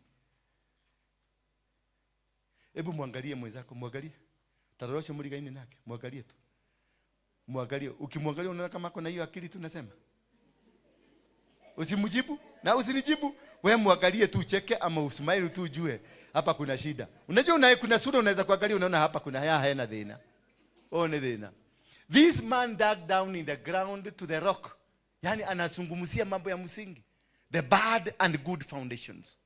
Hebu muangalie mwenzako, muangalie. Taroroshe muligaine nake, muangalie tu. Muangalie, ukimwangalia unaona kama ako na hiyo akili tu nasema. Usimjibu na usinijibu. Wewe muangalie tu ucheke ama usmile tu ujue hapa kuna shida. Unajua kuna sura unaweza kuangalia unaona hapa kuna haya haina dhina. Oh, ni dhina. This man dug down in the ground to the rock. Yani anazungumzia mambo ya msingi. The bad and good foundations.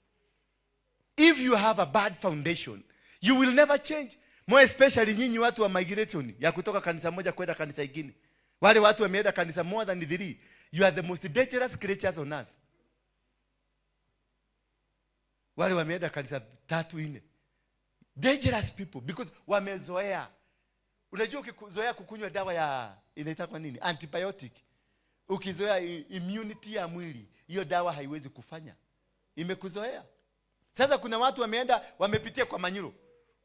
If you have a bad foundation, you will never change. More especially nyinyi watu wa migration ya kutoka kanisa moja kwenda kanisa ingine. Wale watu wameenda kanisa more than 3. You are the most dangerous creatures on earth. Wale wameenda kanisa 3 4. Dangerous people because wamezoea. Unajua ukizoea kukunywa dawa ya inaitwa nini? Antibiotic. Ukizoea immunity ya mwili, hiyo dawa haiwezi kufanya. Imekuzoea. Sasa kuna watu wameenda wamepitia kwa manyuro.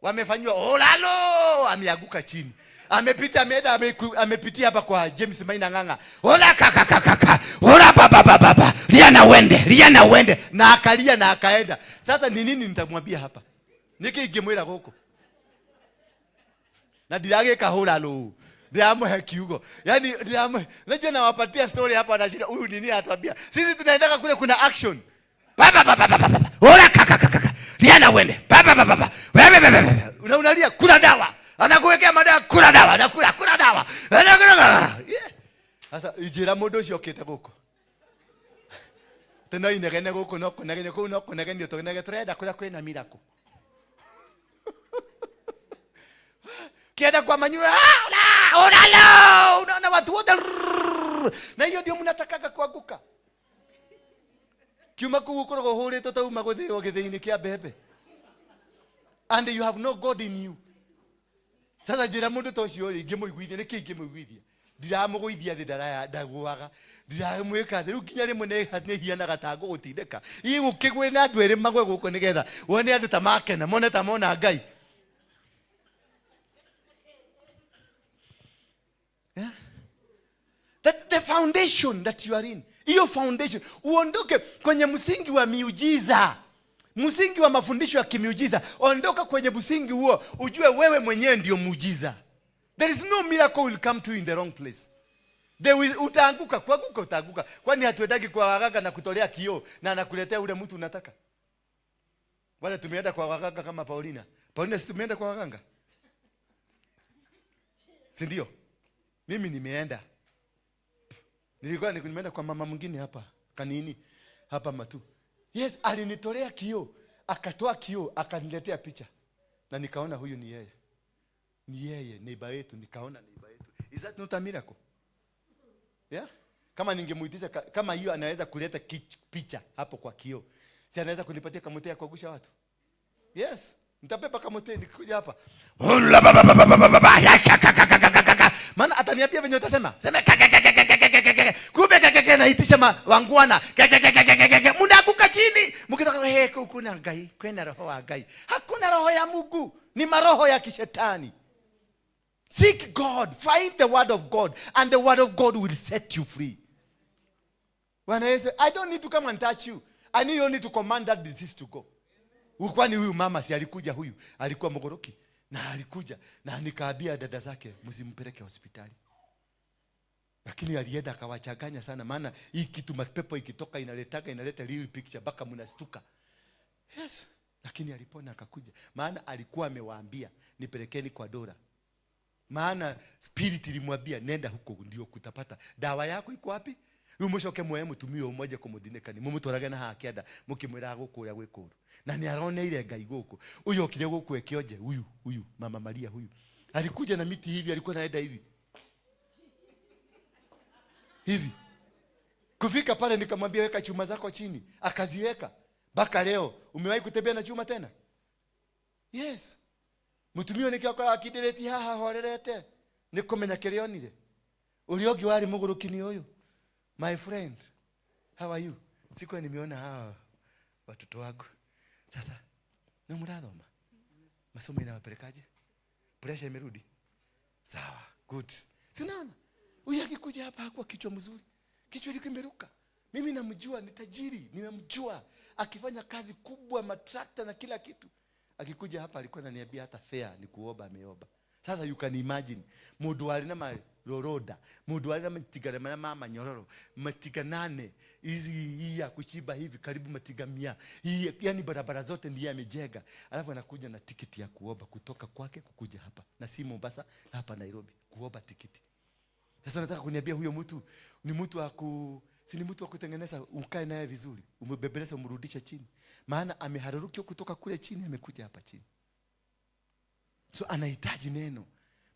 Wamefanywa olalo, ameanguka chini. Amepita ameenda amepitia hapa kwa James Maina Ng'ang'a. Ola kaka kaka. Ola baba baba. Lia na uende, lia na uende. Na akalia na akaenda. Sasa ni nini nitamwambia hapa? Niki ingimwira guku. Na ndiragika hura lo. Ndiramuhe kiugo. Yaani ndiramuhe. Unajua nawapatia story hapa na shida. Huyu nini atuambia? Sisi tunaendaka kule kuna action. Baba baba baba. Ola kaka kaka. Lia na uende. Baba baba baba. Wewe wewe. Unalia kula dawa. Anakuwekea madawa kula dawa, anakula kula dawa. Yeah. Sasa ijira mundu ucio okite guku. Tena inegene guku no kunegene kuu no kunegene tunegene turenda kuria kwina miracle. Kienda kwa manyura, ora unaona watu wote. Na hiyo ndio mnatakaga kuanguka. Kiuma kuu gukoragwo huritwo ta uma guthio githini kia mbembe. And you have no God in you. Sasa njira mundu ta ucio ri ngimũiguithia niki ingimũiguithia? Ndiramũgũithia thĩ ndagũaga. Ndiramwĩka thĩ rĩu nginya rĩmwe nĩhianaga ta ngũgũtindĩka. Igũkĩgwe na andũ erĩ magwe gũkũ nĩgetha wone andũ ta makena, mone ta mona Ngai. Yeah? That the foundation that you are in. Hiyo foundation. Uondoke kwenye msingi wa miujiza. Msingi wa mafundisho ya kimiujiza. Ondoka kwenye msingi huo, ujue wewe mwenyewe ndio muujiza. There is no miracle will come to you in the wrong place. There will, utaanguka, kuanguka utaanguka. Kwani hatuendagi kwa waganga na kutolea kioo na anakuletea ule mtu unataka? Wale tumeenda kwa waganga kama Paulina. Paulina, si tumeenda kwa waganga? Si ndio? Mimi nimeenda. Nilikuwa nimeenda kwa mama mwingine hapa, kanini hapa Matu. Yes, alinitolea kioo, akatoa kioo, akaniletea picha. Na nikaona huyu ni yeye. Ni yeye, neighbor yetu, nikaona neighbor yetu. Is that not a miracle? Yeah? Kama ningemuitisha kama hiyo anaweza kuleta picha hapo kwa kioo. Si anaweza kunipatia kamote ya kuangusha watu? Yes. Nitapepa kamote nikikuja hapa. Maana ataniambia venye utasema. Sema kumbe kaka naitisha wangwana. Mnaanguka chini. Mkitaka he kuna Ngai, kuna roho wa Ngai. Hakuna roho ya Mungu, ni maroho ya kishetani. Seek God, find the word of God, and the word of God will set you free. Bwana Yesu, I don't need to come and touch you. I need only to command that disease to go. Kwani huyu mama si alikuja, huyu alikuwa mgoroki na alikuja na nikaambia dada zake msimpeleke hospitali. Lakini alienda akawachanganya sana, maana hii kitu mapepo ikitoka inaleta real picture mpaka mnastuka. Yes, lakini alipona akakuja, maana alikuwa amewaambia nipelekeni kwa Dora. Maana spirit ilimwambia nenda huko ndio kutapata dawa yako iko wapi? Riu mucoke muoe mutumia umoja kumuthinĩkani mumutwarage na haha kĩanda mũkĩmwĩraga gũkũ ũrĩa gwĩ kũũru. Na nĩ aroneire Ngai gũkũ. Ũyũ okire gũkũ ekĩonje, huyu huyu Mama Maria huyu alikuja na miti hivi, alikuwa anaenda hivi hivi. Kufika pale nikamwambia, "Weka chuma zako chini." Akaziweka. Mpaka leo umewahi kutembea na chuma tena? Yes. Mutumia ũyũ nĩkĩo akoraga akindĩrĩtie haha horerete, nĩ kũmenya kĩrĩa onire. Ũrĩa ũngĩ warĩ mũgũrũki nĩ ũyũ. My friend, how are you? Sikuwa nimeona hawa watoto wangu. Sasa nĩ mũrathoma? Masomo inawapelekaje? Pressure imerudi? Sawa, good. Si unaona, huyu akikuja hapa hakuwa kichwa mzuri, kichwa ilikuwa imeruka. Mimi namjua, ni tajiri, nimemjua akifanya kazi kubwa, matrakta na kila kitu. Akikuja hapa alikuwa ananiambia hata fare ni kuomba ameomba. Sasa you can imagine mundu warĩ na maroroda, mundu warĩ na matigana marĩa ma manyororo, matiga 8 hizi, hii ya kuchimba hivi karibu matiga 100 hii, yani barabara zote ndiye amejenga, alafu anakuja na tikiti ya kuomba kutoka kwake kukuja hapa, na si Mombasa, hapa Nairobi kuomba tikiti. Sasa nataka kuniambia huyo mtu ni mtu wa ku si ni mtu wa kutengeneza, ukae naye vizuri, umebebeleza, umrudishe chini, maana ameharurukiwa kutoka kule chini, amekuja hapa chini. So anahitaji neno,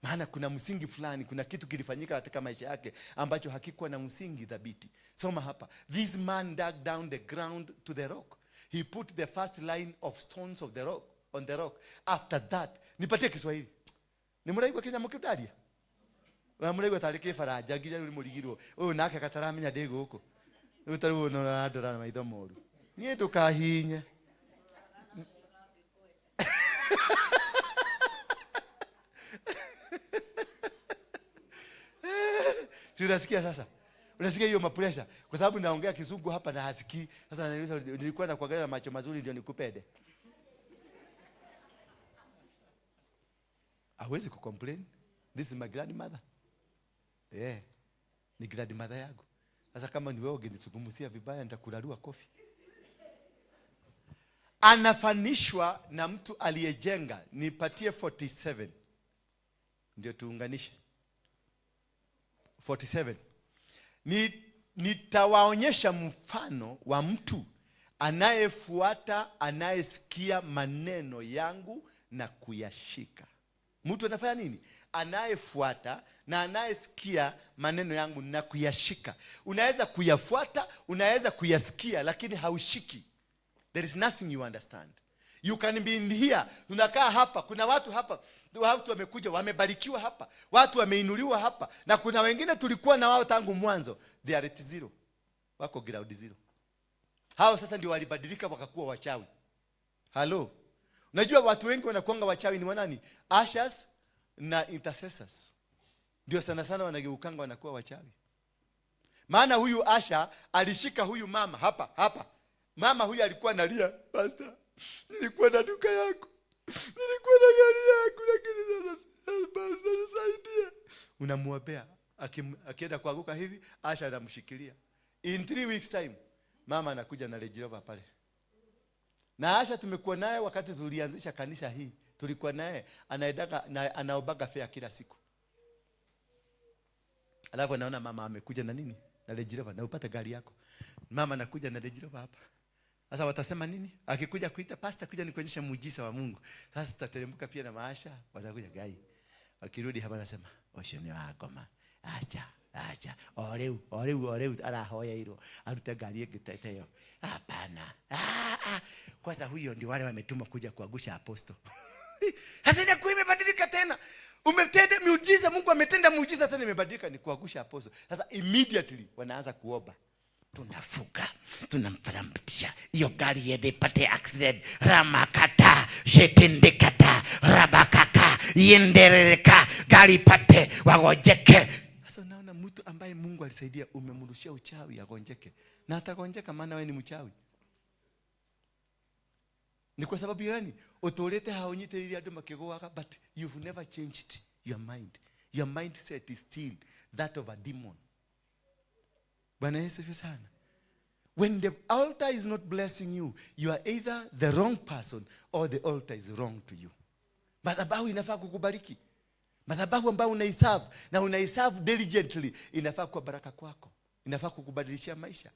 maana kuna msingi fulani, kuna kitu kilifanyika katika maisha yake ambacho hakikuwa na msingi thabiti. Soma hapa. This man dug down the ground to the rock. He put the first line of stones of the rock on the rock. After that, nipatie Kiswahili. Ni muraigua Kenya mukidaria? Wa muraigua tarĩ kĩbaranja nginya rĩu nĩmũrigirwo. Ũyũ nake gataramenya ndĩ gũkũ. Rĩu tarĩu no andora na maitho moru. Niĩ ndũkahinye. Si unasikia sasa? Unasikia hiyo mapresha? Kwa sababu naongea Kizungu hapa na hasikii. Sasa ananiuliza, nilikuwa nakuangalia na macho mazuri ndio nikupende. Hawezi kucomplain. This is my grandmother. Yeah. Ni grandmother yangu. Sasa kama ni wewe ungenizungumzia vibaya nitakularua kofi. Anafanishwa na mtu aliyejenga. Nipatie 47. Ndio tuunganishe. 47. Nitawaonyesha mfano wa mtu anayefuata, anayesikia maneno yangu na kuyashika. Mtu anafanya nini? Anayefuata na anayesikia maneno yangu na kuyashika. Unaweza kuyafuata, unaweza kuyasikia, lakini haushiki. There is nothing you understand. You can be in here. Tunakaa hapa, kuna watu hapa, watu wamekuja, wamebarikiwa hapa, watu wameinuliwa hapa, na kuna wengine tulikuwa na wao tangu mwanzo. They are at zero. Wako ground zero. Hao sasa ndio walibadilika wakakuwa wachawi. Hello. Unajua watu wengi wanakuanga wachawi ni wanani? Ushers na intercessors. Ndio sana sana wanageukanga wanakuwa wachawi. Maana huyu usher alishika huyu mama hapa hapa. Mama huyu alikuwa analia, "Pastor, nilikuwa na duka yangu, nilikuwa na gari yangu, lakini sasa pastor nisaidie." Unamuombea, akienda kuanguka hivi, usher anamshikilia. In 3 weeks time, mama anakuja na Range Rover pale. Na usher tumekuwa naye wakati tulianzisha kanisa hii, tulikuwa naye anaendaga na anaobaga fare kila siku. Alafu anaona mama amekuja na nini? Na Range Rover, na upate gari yako. Mama anakuja na Range Rover hapa. Sasa watasema nini? Akikuja kuita pastor, kuja nikuonyeshe muujiza wa Mungu. Sasa tutateremka pia na maasha, watakuja gai. Wakirudi hapa anasema, "Osho ni wako ma. Acha, acha. Oreu, oreu, oreu arahoya arute gari ĩngĩ Hapana. Kwanza huyo ndio wale wametuma kuja kuangusha apostle. Sasa inakuwa imebadilika tena. Umetenda miujiza, Mungu ametenda muujiza tena imebadilika ni kuangusha apostle. Sasa immediately wanaanza kuomba. Tunafuka, tunamfaramtia hiyo gari iende ipate accident, ramakata shetendekata rabakaka ienderereka, gari ipate wagonjeke. Sasa unaona mtu ambaye Mungu alisaidia umemrushia uchawi agonjeke, na atagonjeka maana wewe ni mchawi. Ni kwa sababu gani? Uturite haunyitiriria andu makigwaga, but you've never changed your mind. Your mindset is still that of a demon. Bwana Yesu asifiwe sana. When the altar is not blessing you, you are either the wrong person or the altar is wrong to you. Madhabahu inafaa kukubariki. Madhabahu ambayo unaiserve na unaiserve diligently inafaa kuwa baraka kwako. Inafaa kukubadilishia maisha.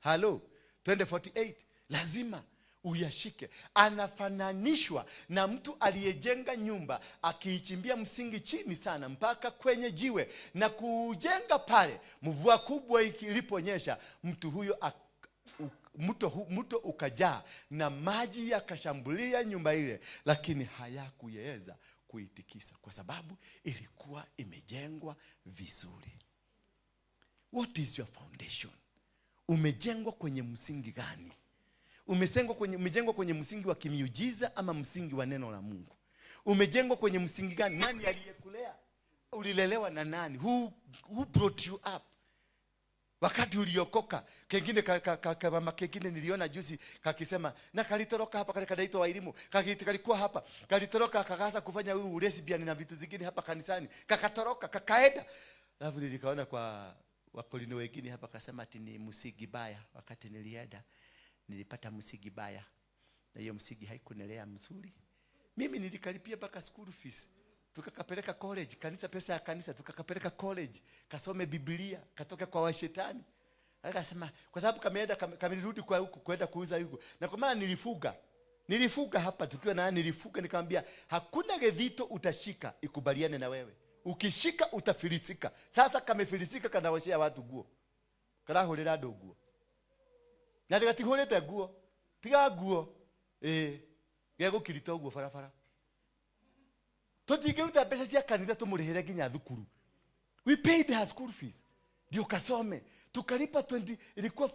Hello, twende 48. Lazima Uyashike. Anafananishwa na mtu aliyejenga nyumba akiichimbia msingi chini sana mpaka kwenye jiwe na kuujenga pale. Mvua kubwa iliponyesha, mtu huyo mto ukajaa na maji yakashambulia nyumba ile, lakini hayakuweza kuitikisa kwa sababu ilikuwa imejengwa vizuri. What is your foundation? Umejengwa kwenye msingi gani? Umejengwa kwenye msingi wa kimiujiza ama msingi wa neno la Mungu? Umejengwa kwenye msingi gani? Nani aliyekulea? Ulilelewa na nani? Who brought you up? Wakati uliokoka, kengine ka mama kengine niliona juzi kakisema na kalitoroka hapa, kale kanaitwa Wairimu, kalikuwa hapa, kalitoroka kakaanza kufanya huyu lesbian na vitu zingine hapa kanisani, kakatoroka kakaenda. Alafu nilikaona kwa wakolino wengine hapa kasema ati ni msingi baya. Wakati nilienda nilipata msingi baya, na hiyo msingi haikunilea mzuri. Mimi nilikalipia mpaka school fees, tukakapeleka college, kanisa, pesa ya kanisa, tukakapeleka college, kasome Biblia, katoke kwa washetani. Akasema kwa sababu kameenda kamerudi kwa huku kwenda kuuza huku. Na kwa maana nilifuga hapa tukiwa na nilifuga, nikamwambia hakuna gethito utashika ikubaliane na wewe. Ukishika utafilisika. Sasa kamefilisika, kanawashia watu nguo. Karahurira andu nguo. Na gatihurite nguo. Tiga nguo. Gegũkirita ũguo barabara. Tũtingĩruta mbeca cia kanitha tũmũrĩhĩre nginya thukuru. We paid her school fees. Ndio kasome. Tukalipa 20, ilikuwa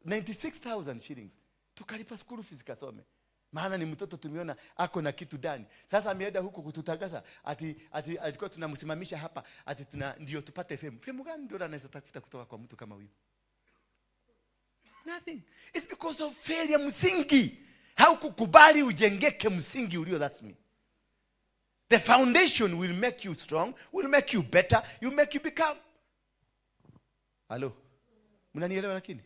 96,000 shillings. Tukalipa school fees kasome. Maana ni mtoto tumeona ako na kitu ndani. Sasa ameenda huko kututangaza ati alikuwa tunamsimamisha hapa ati tuna ndio tupate fame. Fame gani ndio anaweza tafuta kutoka kwa mtu kama huyo? Nothing. It's because of failure msingi. Haukukubali ujengeke msingi ulio rasmi. The foundation will make you strong, will make you better, will make you become. Halo? Mnanielewa lakini?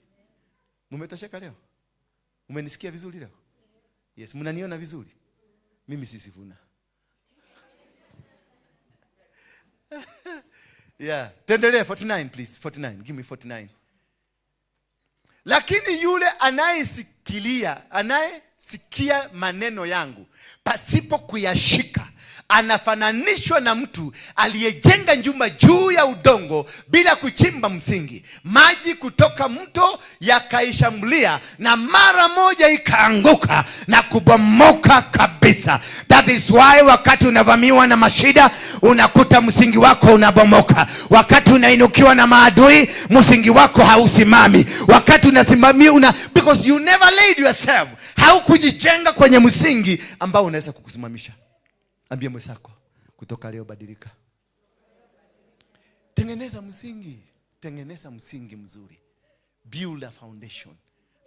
Mumetosheka leo? Mmenisikia vizuri leo? Yes, mnaniona vizuri? Mimi si Sifuna. Yeah. Tuendelee 49 please. 49. Give me 49. Lakini yule anayesikia maneno yangu pasipo kuyashika anafananishwa na mtu aliyejenga nyumba juu ya udongo bila kuchimba msingi. Maji kutoka mto yakaishambulia na mara moja ikaanguka na kubomoka kabisa. That is why wakati unavamiwa na mashida unakuta msingi wako unabomoka. Wakati unainukiwa na maadui msingi wako hausimami. Wakati unasimamia una, because you never laid yourself. Haukujijenga kwenye msingi ambao unaweza kukusimamisha. Ambia mwenzako, kutoka leo badilika. Tengeneza msingi. Tengeneza msingi mzuri. Build a foundation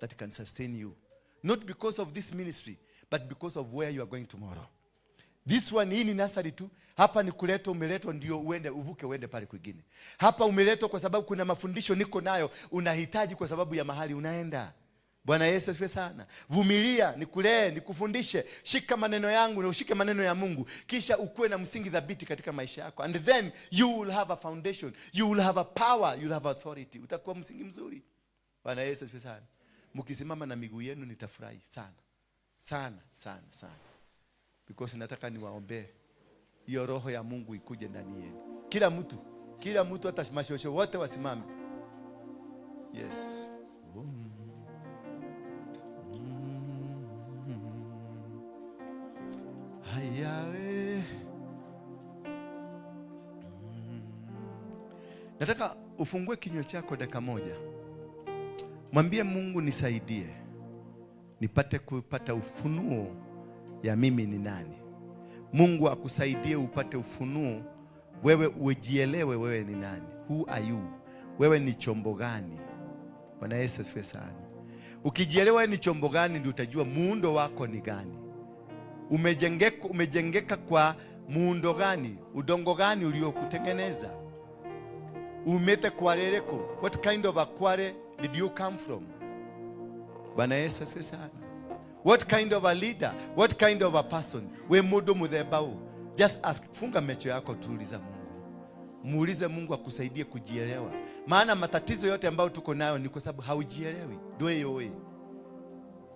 that can sustain you. Not because of this ministry, but because of where you are going tomorrow. This one, hii ni nursery tu. Hapa ni kuletwa, umeletwa ndio uende, uvuke uende pale kwingine. Hapa umeletwa kwa sababu kuna mafundisho niko nayo unahitaji kwa sababu ya mahali unaenda. Bwana Yesu asifiwe sana. Vumilia, nikulee, nikufundishe. Shika maneno yangu na ushike maneno ya Mungu. Kisha ukuwe na msingi thabiti katika maisha yako. And then you will have a foundation. You will have a power. You will have authority. Utakuwa msingi mzuri. Bwana Yesu asifiwe sana. Mkisimama na miguu yenu nitafurahi sana. Sana, sana, sana. Because nataka niwaombee hiyo roho ya Mungu ikuje ndani yenu. Kila mtu, kila mtu, hata mashosho wote wasimame. Yes. Hayawe. Nataka ufungue kinywa chako dakika moja. Mwambie Mungu, nisaidie nipate kupata ufunuo ya mimi ni nani. Mungu akusaidie upate ufunuo, wewe ujielewe wewe ni nani. Who are you? Wewe ni chombo gani? Bwana Yesu asifiwe sana. Ukijielewa ni chombo gani, ndio utajua muundo wako ni gani. Umejengeka kwa muundo gani? Udongo gani uliokutengeneza? Umete kwarereko. What kind of a kware did you come from? Bwana Yesu asifiwe sana. What kind of a leader? What kind of a person? We mundu muthemba. Just ask. Funga macho yako, tuuliza Mungu. Muulize Mungu akusaidie kujielewa. Maana matatizo yote ambayo tuko nayo ni kwa sababu haujielewi. Doe yoe.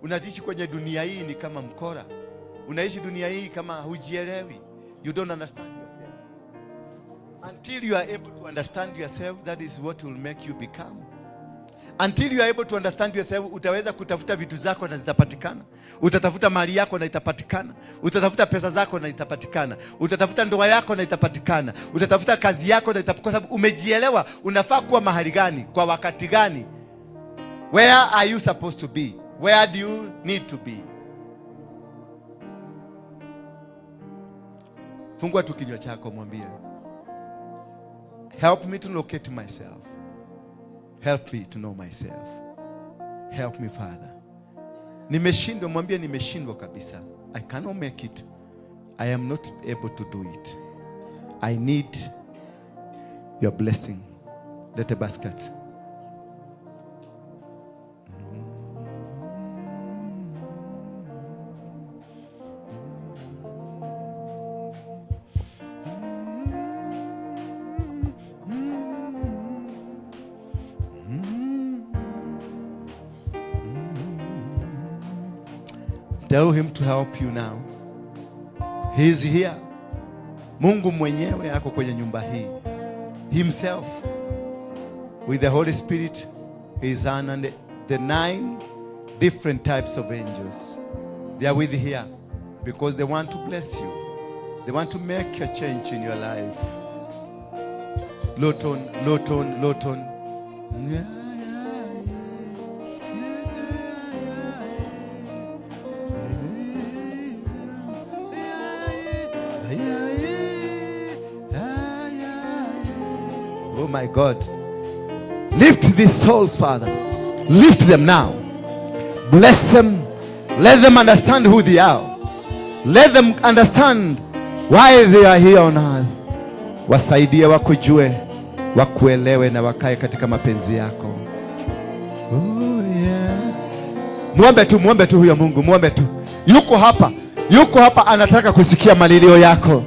Unaishi kwenye dunia hii ni kama mkora. Unaishi dunia hii kama hujielewi. You don't understand yourself. Until you are able to understand yourself, that is what will make you become. Until you are able to understand yourself, utaweza kutafuta vitu zako na zitapatikana. Utatafuta mali yako na itapatikana. Utatafuta pesa zako na itapatikana. Utatafuta ndoa yako na itapatikana. Utatafuta kazi yako na itapatikana, kwa sababu umejielewa unafaa kuwa mahali gani, kwa wakati gani. Where are you supposed to be? Where do you need to be? Fungua tu kinywa chako, mwambie, "Help me to locate myself. Help me to know myself. Help me, Father." Nimeshindwa, mwambie nimeshindwa kabisa. I cannot make it. I am not able to do it. I need your blessing. Let a basket. Tell him to help you now. He is here. Mungu mwenyewe ako kwenye nyumba hii. Himself with the Holy Spirit, his Son, and the nine different types of angels. They are with here because they want to bless you. They want to make a change in your life. Loton, Loton, Loton. Oh my God. Lift these souls, Father. Lift them now. Bless them. Let them understand who they are. Let them understand why they are here on earth. Wasaidie wakujue, wakuelewe na wakae katika mapenzi yako. Oh, yeah. Muombe tu, muombe tu huyo Mungu, muombe tu. Yuko hapa, yuko hapa, anataka kusikia malilio yako,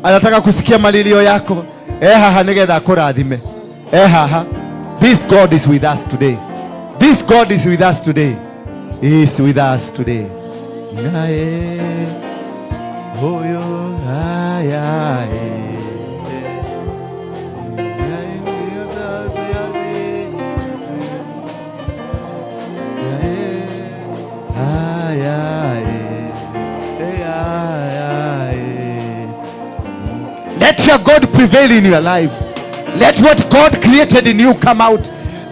anataka kusikia malilio yako. Ehaha nigetha akũrathime. Ehaha. This God is with us today. This God is with us today. He is with us today. Nae, oyo, ay, ay. Ay, ay, ay, ay. Let your God prevail in your life. Let what God created in you come out.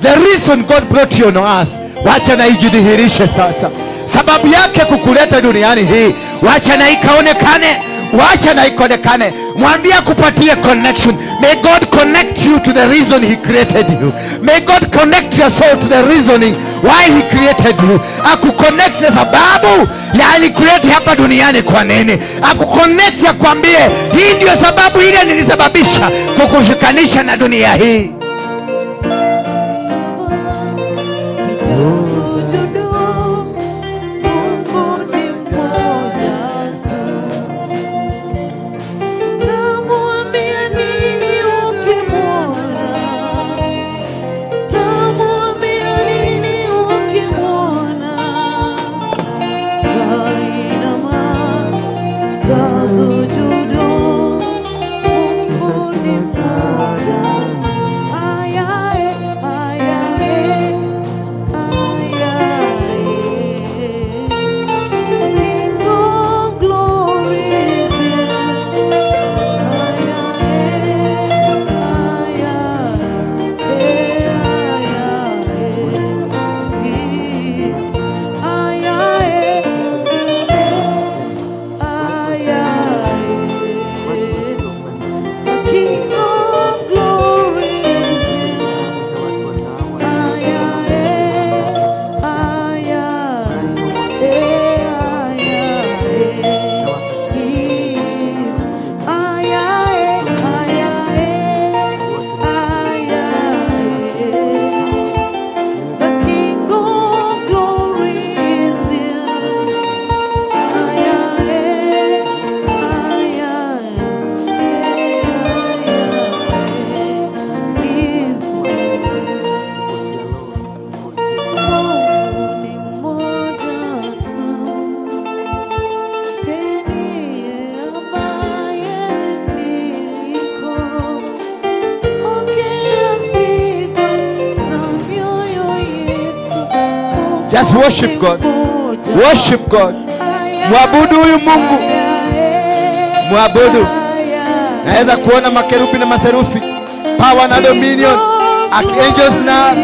The reason God brought you on earth, wacha na ijidhihirishe sasa. Sababu yake kukuleta duniani hii, wacha na ikaonekane, wacha na ikaonekane. Mwambie akupatie connection. May God connect you to the reason he created you. May God connect your soul to the reasoning why he created you. Akuconnect na sababu ya alicreate hapa duniani kwa nini. Akuconnect, akwambie hii ndio sababu ile nilisababisha kukushikanisha na dunia hii. Tutasujudu, Mungu ni mmoja tu. Tamwambia nini ukimwona? Tamwambia nini ukimwona? Tainama, tasujudu, Mungu ni mmoja. Ayae, ayae, ayae. Just worship God. Worship God. Mwabudu huyu Mungu. Mwabudu. Naweza kuona makerubi na maserufi, power na dominion, archangels na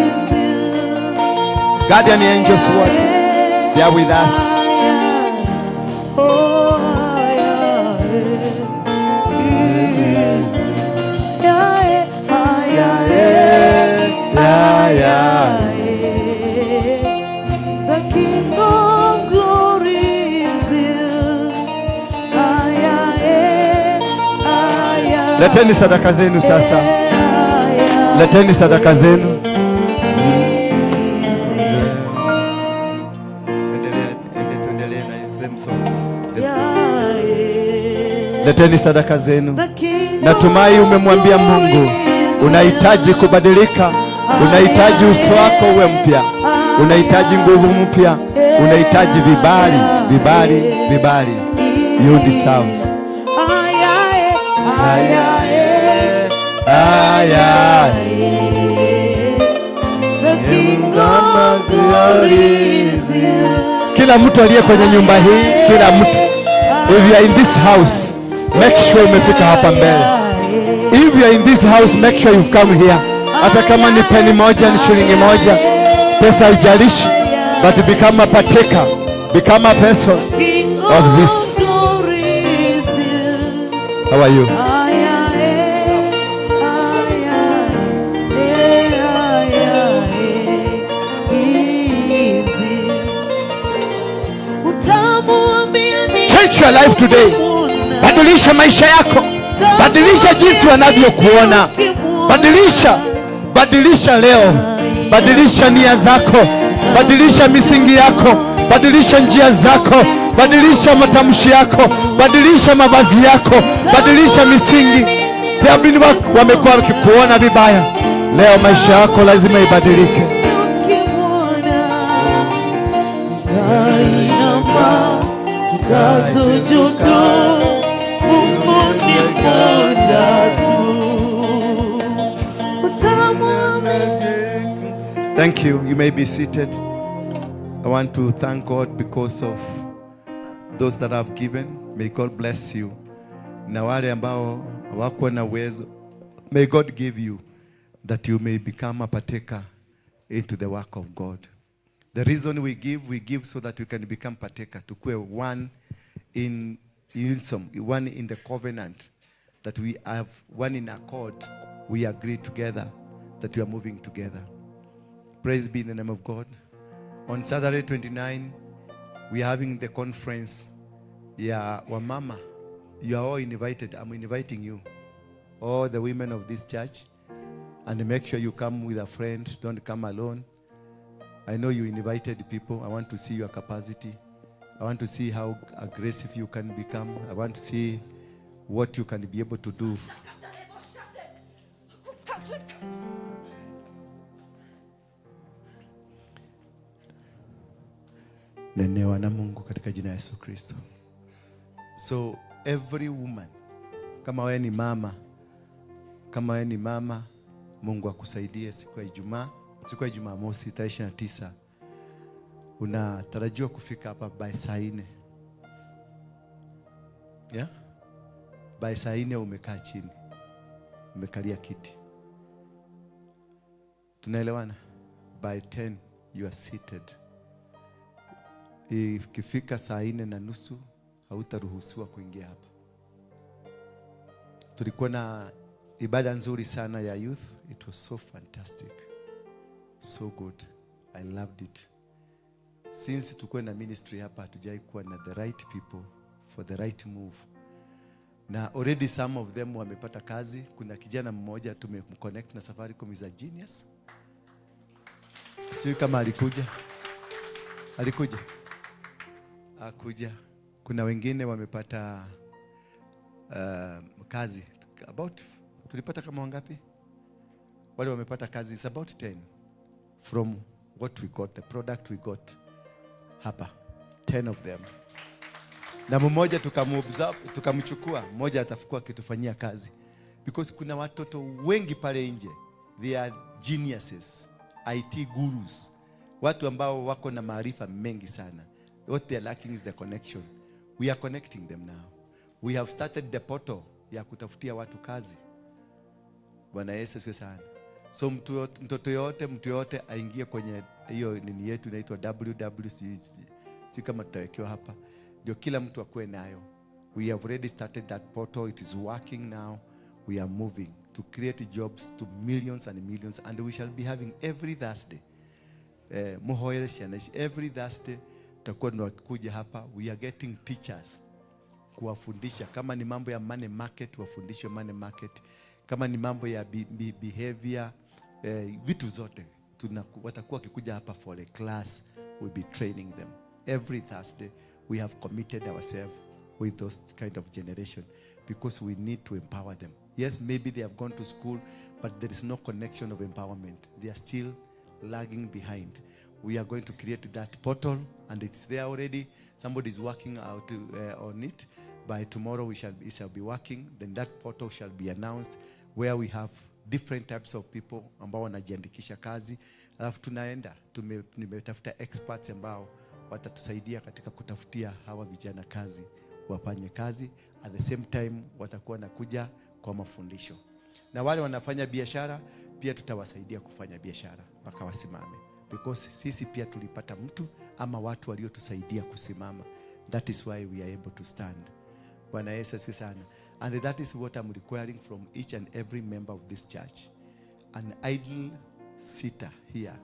guardian angels wote. They are with us. Oh, ayae, yae, ayae, ayae. The King of Glory is here. Ayae, ayae. Leteni sadaka zenu sasa. Leteni sadaka zenu. Endelea, tuendelee na same song. Let's go. Leteni sadaka zenu. Natumai umemwambia Mungu unahitaji kubadilika, unahitaji uso wako uwe mpya, unahitaji nguvu mpya, unahitaji vibali, vibali, vibali. You deserve. Ayae, Ayae, ayae. The King of Glory is here. Kila mtu aliye kwenye nyumba hii, kila mtu, if you are in this house, make sure umefika hapa mbele. If you are in this house, make sure you've come here. Hata kama ni peni moja, ni shilingi moja, pesa haijalishi, but become a partaker, become a person King of this. Glory is here. How are you? Ayae, ayae, ayae, is here. Utamwambia nini Change your life today. Badilisha maisha yako, badilisha jinsi wanavyokuona, badilisha, badilisha leo, badilisha nia zako, badilisha misingi yako, badilisha njia zako, badilisha matamshi yako, badilisha mavazi yako, badilisha misingi. Pia wamekuwa wakikuona vibaya, leo maisha yako lazima ibadilike. Ukimwona, tutainama, tutasujudu, Mungu ni mmoja tu. Utamwamini. Thank you. You may be seated. I want to thank God because of those that have given. May God bless you. Na wale ambao hawakuwa na uwezo, may God give you that you may become a partaker into the work of God. The reason we give so that we can become partaker, tukue one in unison, one in the covenant, that we have one in accord, we agree together that we are moving together. Praise be the name of God. On Saturday 29, we are having the conference ya wamama. You are all invited. I'm inviting you, all the women of this church, and make sure you come with a friend. Don't come alone. I know you invited people. I want to see your capacity. I want to see how aggressive you can become. I want to see what you can be able to do. Nenewa na Mungu katika jina la Yesu Kristo. So every woman, kama wewe ni mama, kama wewe ni mama, Mungu akusaidie siku ya Ijumaa, siku ya Jumamosi tarehe 29 unatarajiwa kufika hapa by saa 4. Yeah? By saa 4 umekaa chini, umekalia kiti. Tunaelewana? By 10 you are seated. Ikifika saa 4:30 hautaruhusiwa kuingia hapa. Tulikuwa na ibada nzuri sana ya youth. It was so fantastic. So good. I loved it. Since tulikuwa na ministry hapa hatujai kuwa na the right people for the right move. Na already some of them wamepata kazi. Kuna kijana mmoja tumemconnect na Safaricom, is a genius. Sio kama alikuja. Alikuja. Akuja. Kuna wengine wamepata kazi. About, tulipata kama wangapi? Wale wamepata kazi is about 10 from what we got, the product we got hapa. 10 of them. Na mmoja tukamobserve, tukamchukua, mmoja atakuwa akitufanyia kazi. Because kuna watoto wengi pale nje, they are geniuses, IT gurus. Watu ambao wako na maarifa mengi sana. What they are lacking is the connection. We are connecting them now. We have started the portal ya kutafutia watu kazi. Bwana Yesu asifiwe sana. So mtoto yote, mtu yote aingie kwenye hiyo nini yetu inaitwa www, si kama tutawekewa hapa, ndio kila mtu akuwe nayo. We have already started that portal. It is working now. We are moving to create jobs to millions and millions, and we shall be having every Thursday, muhoere ciana ici. Every Thursday tutakuwa tunakuja hapa. We are getting teachers kuwafundisha, kama ni mambo ya money market, wafundishwe money market, kama ni mambo ya behavior, vitu zote watakuwa wakikuja hapa for a class. We'll be training them every Thursday. We have committed ourselves with those kind of generation because we need to empower them. Yes, maybe they have gone to school, but there is no connection of empowerment. They are still lagging behind. We are going to create that portal, and it's there already. Somebody is working out on it. By tomorrow, it shall be working. Then that portal shall be announced, where we have different types of people ambao wanajiandikisha kazi. Alafu tunaenda, nimetafuta experts ambao watatusaidia katika kutafutia hawa vijana kazi, wafanye kazi. At the same time, watakuwa nakuja kwa mafundisho. Na wale wanafanya biashara pia tutawasaidia kufanya biashara mpaka wasimame, because sisi pia tulipata mtu ama watu waliotusaidia kusimama. That is why we are able to stand. Bwana Yesu asifiwe sana. And that is what I'm requiring from each and every member of this church. An idle sitter here,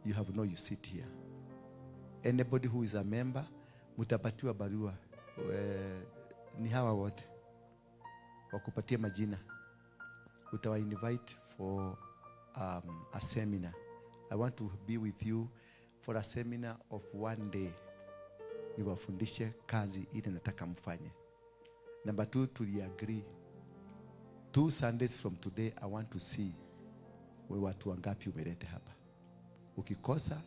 you have no you sit here. Anybody who is a member, mutapatiwa barua. Ni hawa wote wakupatie majina, utawa invite for a seminar. I want to be with you for a seminar of one day, niwafundishe kazi ile nataka mfanye. Number two, tuliagree 2 Sundays from today, I want to see we watu wangapi umelete hapa. Ukikosa,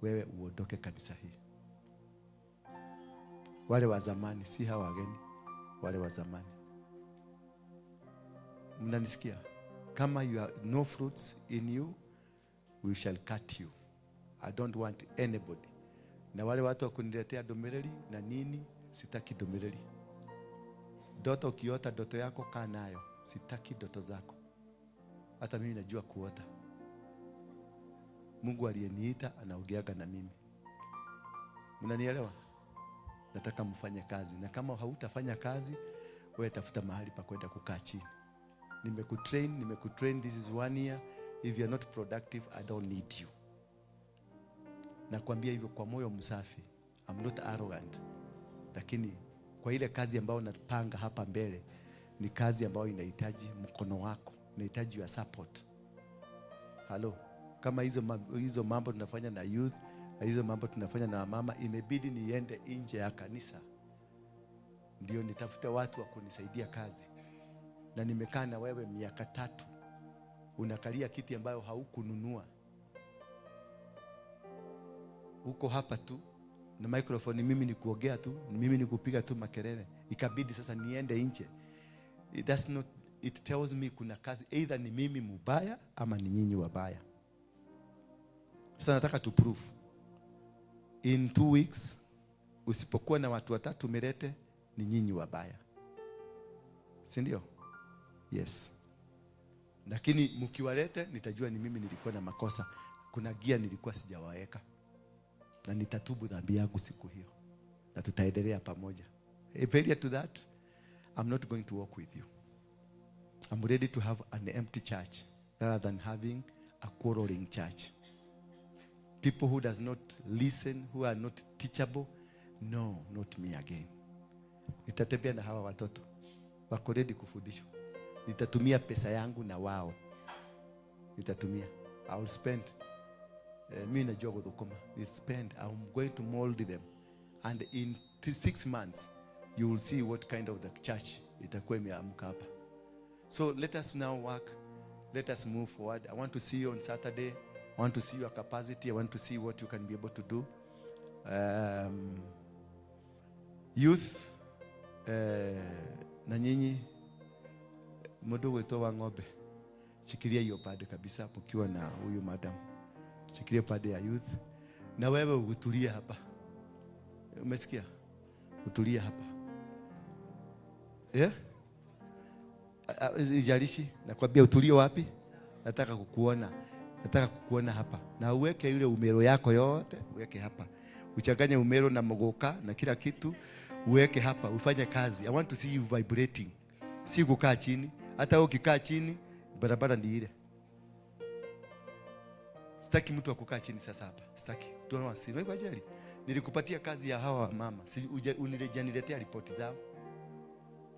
wewe uondoke kanisa hii. Wale wa zamani, si hawa wageni, wale wa zamani. Mnanisikia? Kama you are no fruits in you, we shall cut you. I don't want anybody. Na wale watu wa kuniletea domereri na nini, sitaki domereri. Ndoto ukiota ndoto yako, kaa nayo, sitaki ndoto zako. Hata mimi najua kuota. Mungu aliyeniita anaongeaga na mimi. Mnanielewa? Nataka mfanye kazi, na kama hautafanya kazi, wewe tafuta mahali pa kwenda kukaa chini. Nimekutrain, nimekutrain, this is one year. If you are not productive, I don't need you. Nakwambia hivyo kwa moyo msafi. I'm not arrogant. Lakini kwa ile kazi ambayo napanga hapa mbele ni kazi ambayo inahitaji mkono wako, inahitaji your support. Halo, kama hizo mambo tunafanya na youth, na hizo mambo tunafanya na mama, imebidi niende nje ya kanisa ndio nitafute watu wa kunisaidia kazi. Na nimekaa na wewe miaka 3, unakalia kiti ambayo haukununua, uko hapa tu na microphone, mimi ni kuongea tu, mimi ni kupiga tu makelele. Ikabidi sasa niende nje. It does not, it tells me kuna kazi, either ni mimi mubaya ama ni nyinyi wabaya. Sasa nataka to prove in 2 weeks, usipokuwa na watu watatu umelete, ni nyinyi wabaya, si ndio? Yes, lakini mkiwalete nitajua ni mimi nilikuwa na makosa. Kuna gia nilikuwa sijawaweka, na nitatubu dhambi yangu siku hiyo, na tutaendelea pamoja. A failure to that, I'm not going to work with you. I'm ready to have an empty church rather than having a quarreling church. People who does not listen, who are not teachable, no, not me again. Nitatembea na hawa watoto wako ready kufundishwa. Nitatumia pesa yangu na wao, nitatumia. I will spend. Mi najua kuthukuma. Ni spend. I'm going to mold them, and in 6 months you will see what kind of the church itakuwa imeamka hapa. So let us now work. Let us move forward. I want to see you on Saturday. I want to see your capacity. I want to see what you can be able to do. Youth, na nyinyi mũndũ gwĩtwo wa ng'ombe, shikilia hiyo pande kabisa, mkiwa na huyu madam, Shikilia pande ya youth. Na wewe utulie hapa. Umesikia? Utulie hapa. Yeah? Ijalishi, nakwambia utulie wapi? Nataka kukuona. Nataka kukuona hapa. Na uweke yule umero yako yote, uweke hapa. Uchanganye umero na mogoka na kila kitu, uweke hapa, ufanye kazi. I want to see you vibrating. Si kukaa chini. Hata ukikaa chini, barabara ni ile. Sitaki mtu akukaa chini sasa hapa. Sitaki. Tunaona si. Wewe ajali. Nilikupatia kazi ya hawa mama. Si unilejaniletea ripoti zao.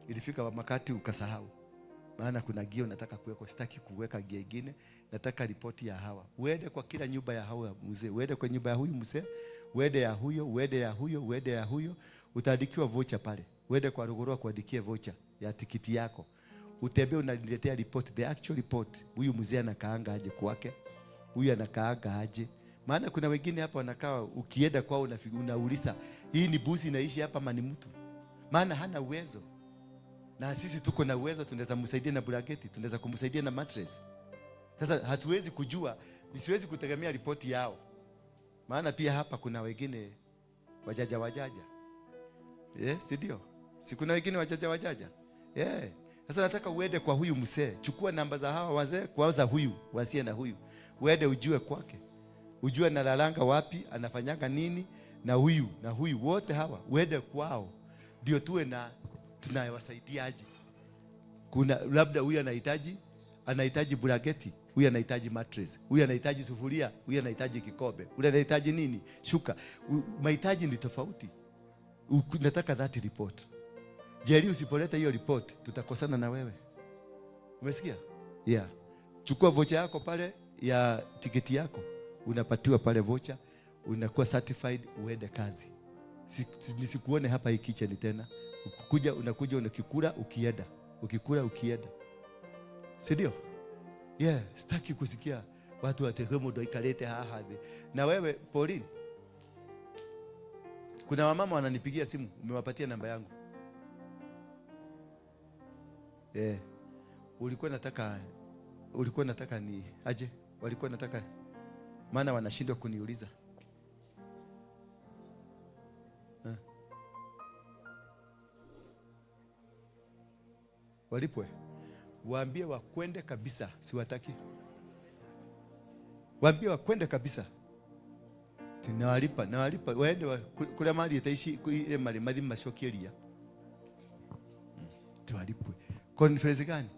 Ilifika wakati ukasahau. Maana kuna gia nataka kuweka, sitaki kuweka gia ingine, nataka ripoti ya hawa. Uende kwa kila nyumba ya hawa mzee, uende kwa nyumba ya huyu mzee, uende ya huyo, uende ya huyo, uende ya huyo, utaandikiwa voucher pale. Uende kwa Ruguru kuandikia voucher ya tikiti yako. Utembee unaniletea report, the actual report. Huyu mzee anakaanga aje kwake? Huyu anakaanga aje? Maana kuna wengine hapa wanakaa, ukienda kwao unauliza, hii ni busi inaishi hapa ama ni mtu? Maana hana uwezo. Na sisi tuko na uwezo, tunaweza kumsaidia na blanketi, tunaweza kumsaidia na mattress. Sasa hatuwezi kujua, nisiwezi kutegemea ripoti yao. Maana pia hapa kuna wengine wajaja wajaja. Yeah, si ndio? Si kuna wengine wajaja wajaja? Yeah. Sasa nataka uende kwa huyu mzee, chukua namba za hawa wazee, kwanza huyu, wasie na huyu. Uende ujue kwake. Ujue analalanga wapi, anafanyanga nini na huyu wote hawa, uende kwao. Ndio tuwe na tunawasaidiaje. Kuna labda huyu anahitaji blanketi, huyu anahitaji mattress, huyu anahitaji sufuria, huyu anahitaji kikombe, huyu anahitaji nini? Shuka. Mahitaji ni tofauti. Nataka that report. Jerry, usipoleta hiyo report tutakosana na wewe. Umesikia? Yeah. Chukua vocha yako pale ya tiketi yako. Unapatiwa pale vocha, unakuwa certified uende kazi. Nisikuone hapa hii kitchen tena. Ukuja unakuja unakikula ukienda. Ukikula ukienda. Si ndio? Yeah, sitaki kusikia watu watekemo ndo ikalete haha. Na wewe Pauline, kuna wamama wananipigia simu, umewapatia namba yangu. Yeah. Ulikuwa nataka ni aje? Walikuwa nataka, maana wanashindwa kuniuliza. Walipwe. Waambie wakwende kabisa, siwataki. Waambie wakwende kabisa. Tunawalipa, nawalipa. Waende kule mali itaishi ile mali madhi mashokelia. Tuwalipwe. Conference gani?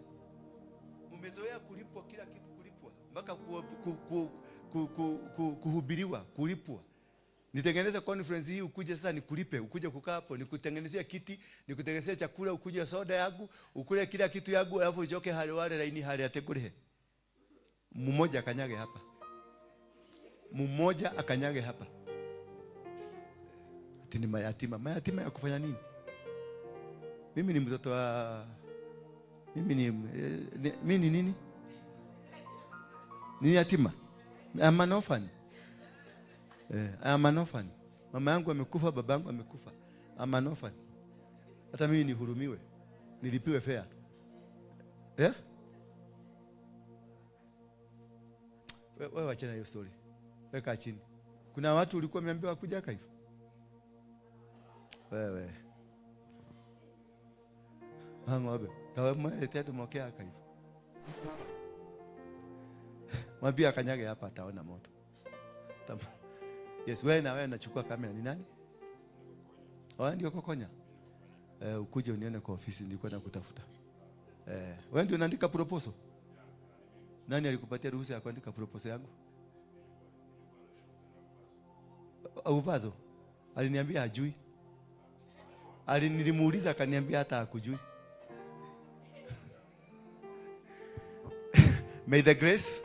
Mmezoea kulipwa kila kitu, kulipwa mpaka kuhubiriwa, kulipwa. Nitengeneze conference hii ukuje sasa nikulipe, ukuje kukaa hapo, nikutengenezea kiti, nikutengenezea chakula, ukunywe soda yangu, ukule kila kitu yangu, alafu ujoke hali wale laini hali atekure. Mmoja akanyage hapa. Mmoja akanyage hapa. Ati ni mayatima. Mayatima ya kufanya nini? Mimi ni mtoto wa mimi ni nini? Ni yatima. I'm an orphan. I'm an orphan. Mama yangu amekufa, baba yangu amekufa. I'm an orphan. Hata mimi nihurumiwe. Nilipiwe fare. Eh? Wewe achana hiyo story. Weka chini. Kuna watu ulikuwa umeambiwa kuja hapa hivyo. Wewe. Hangobe. Kawe mweletea tumokea hapa hivyo. Mwambie akanyage hapa ataona moto. Yes, wewe na wewe nachukua kamera ni nani? Wewe ndio Kokonya. Ukuje unione kwa ofisi, nilikuwa nakutafuta. Wewe ndio unaandika proposal? Nani alikupatia ruhusa ya kuandika proposal yangu? Uvazo. Aliniambia hajui. Nilimuuliza akaniambia hata hakujui. May the grace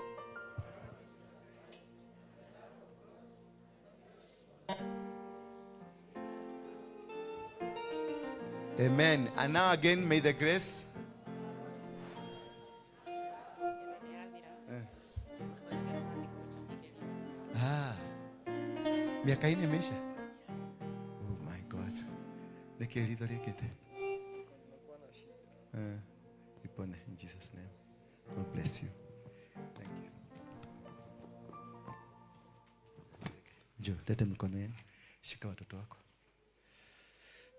Amen. And now again, may the grace. Miaka ine imeisha. Oh my God. Neke rekete. Ipone in Jesus' name. God bless you. Thank you. Njoo, leta mikono yenu. Shika watoto wako.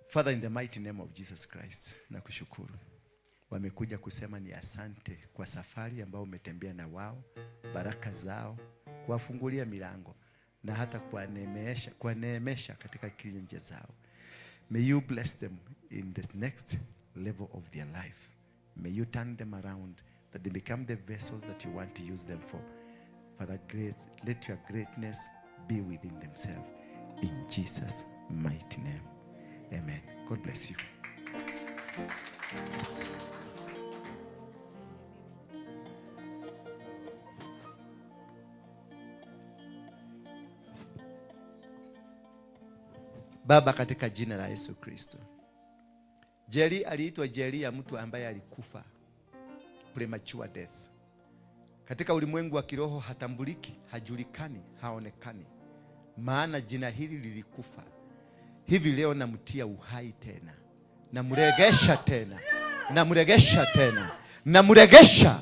Father, in the mighty name of Jesus Christ, nakushukuru. Wamekuja kusema ni asante kwa safari ambayo umetembea na wao, baraka zao, kuwafungulia milango na hata kuwaneemesha katika kila njia zao. May you bless them in the next level of their life. May you turn them around that they become the vessels that you want to use them for. Father, grace, let your greatness be within themselves. In Jesus' mighty name. Amen. God bless you. Baba, katika jina la Yesu Kristo. Jeri aliitwa Jeri ya mtu ambaye alikufa premature death. Katika ulimwengu wa kiroho hatambuliki, hajulikani, haonekani. Maana jina hili lilikufa. Hivi leo namtia uhai tena. Namregesha tena. Namregesha tena. Namregesha.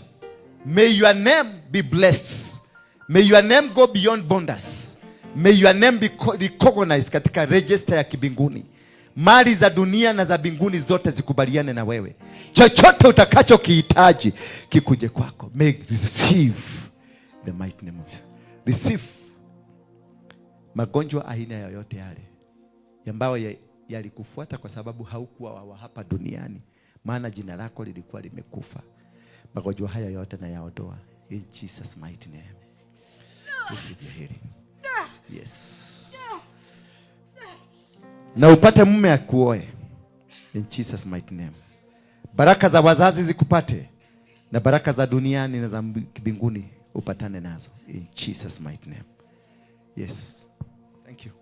May your name be blessed. May your name go beyond borders. May your name be recognized katika register ya kibinguni. Mali za dunia na za mbinguni zote zikubaliane na wewe. Chochote utakachokihitaji kikuje kwako. May receive the mighty name of Jesus. Receive magonjwa aina yoyote yale ambayo yalikufuata kwa sababu haukuwa wa hapa duniani, maana jina lako lilikuwa limekufa. Magonjwa haya yote na yaondoa in Jesus mighty name. Receive your healing. Yes. Na upate mume akuoe in Jesus mighty name. Baraka za wazazi zikupate na baraka za duniani na za mbinguni upatane nazo in Jesus mighty name. Yes. Thank you.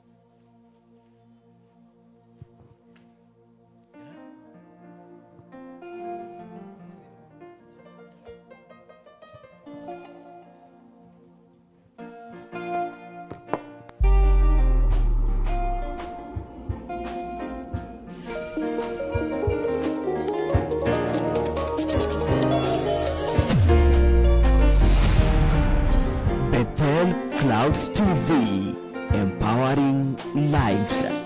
Bethel Clouds TV, empowering lives.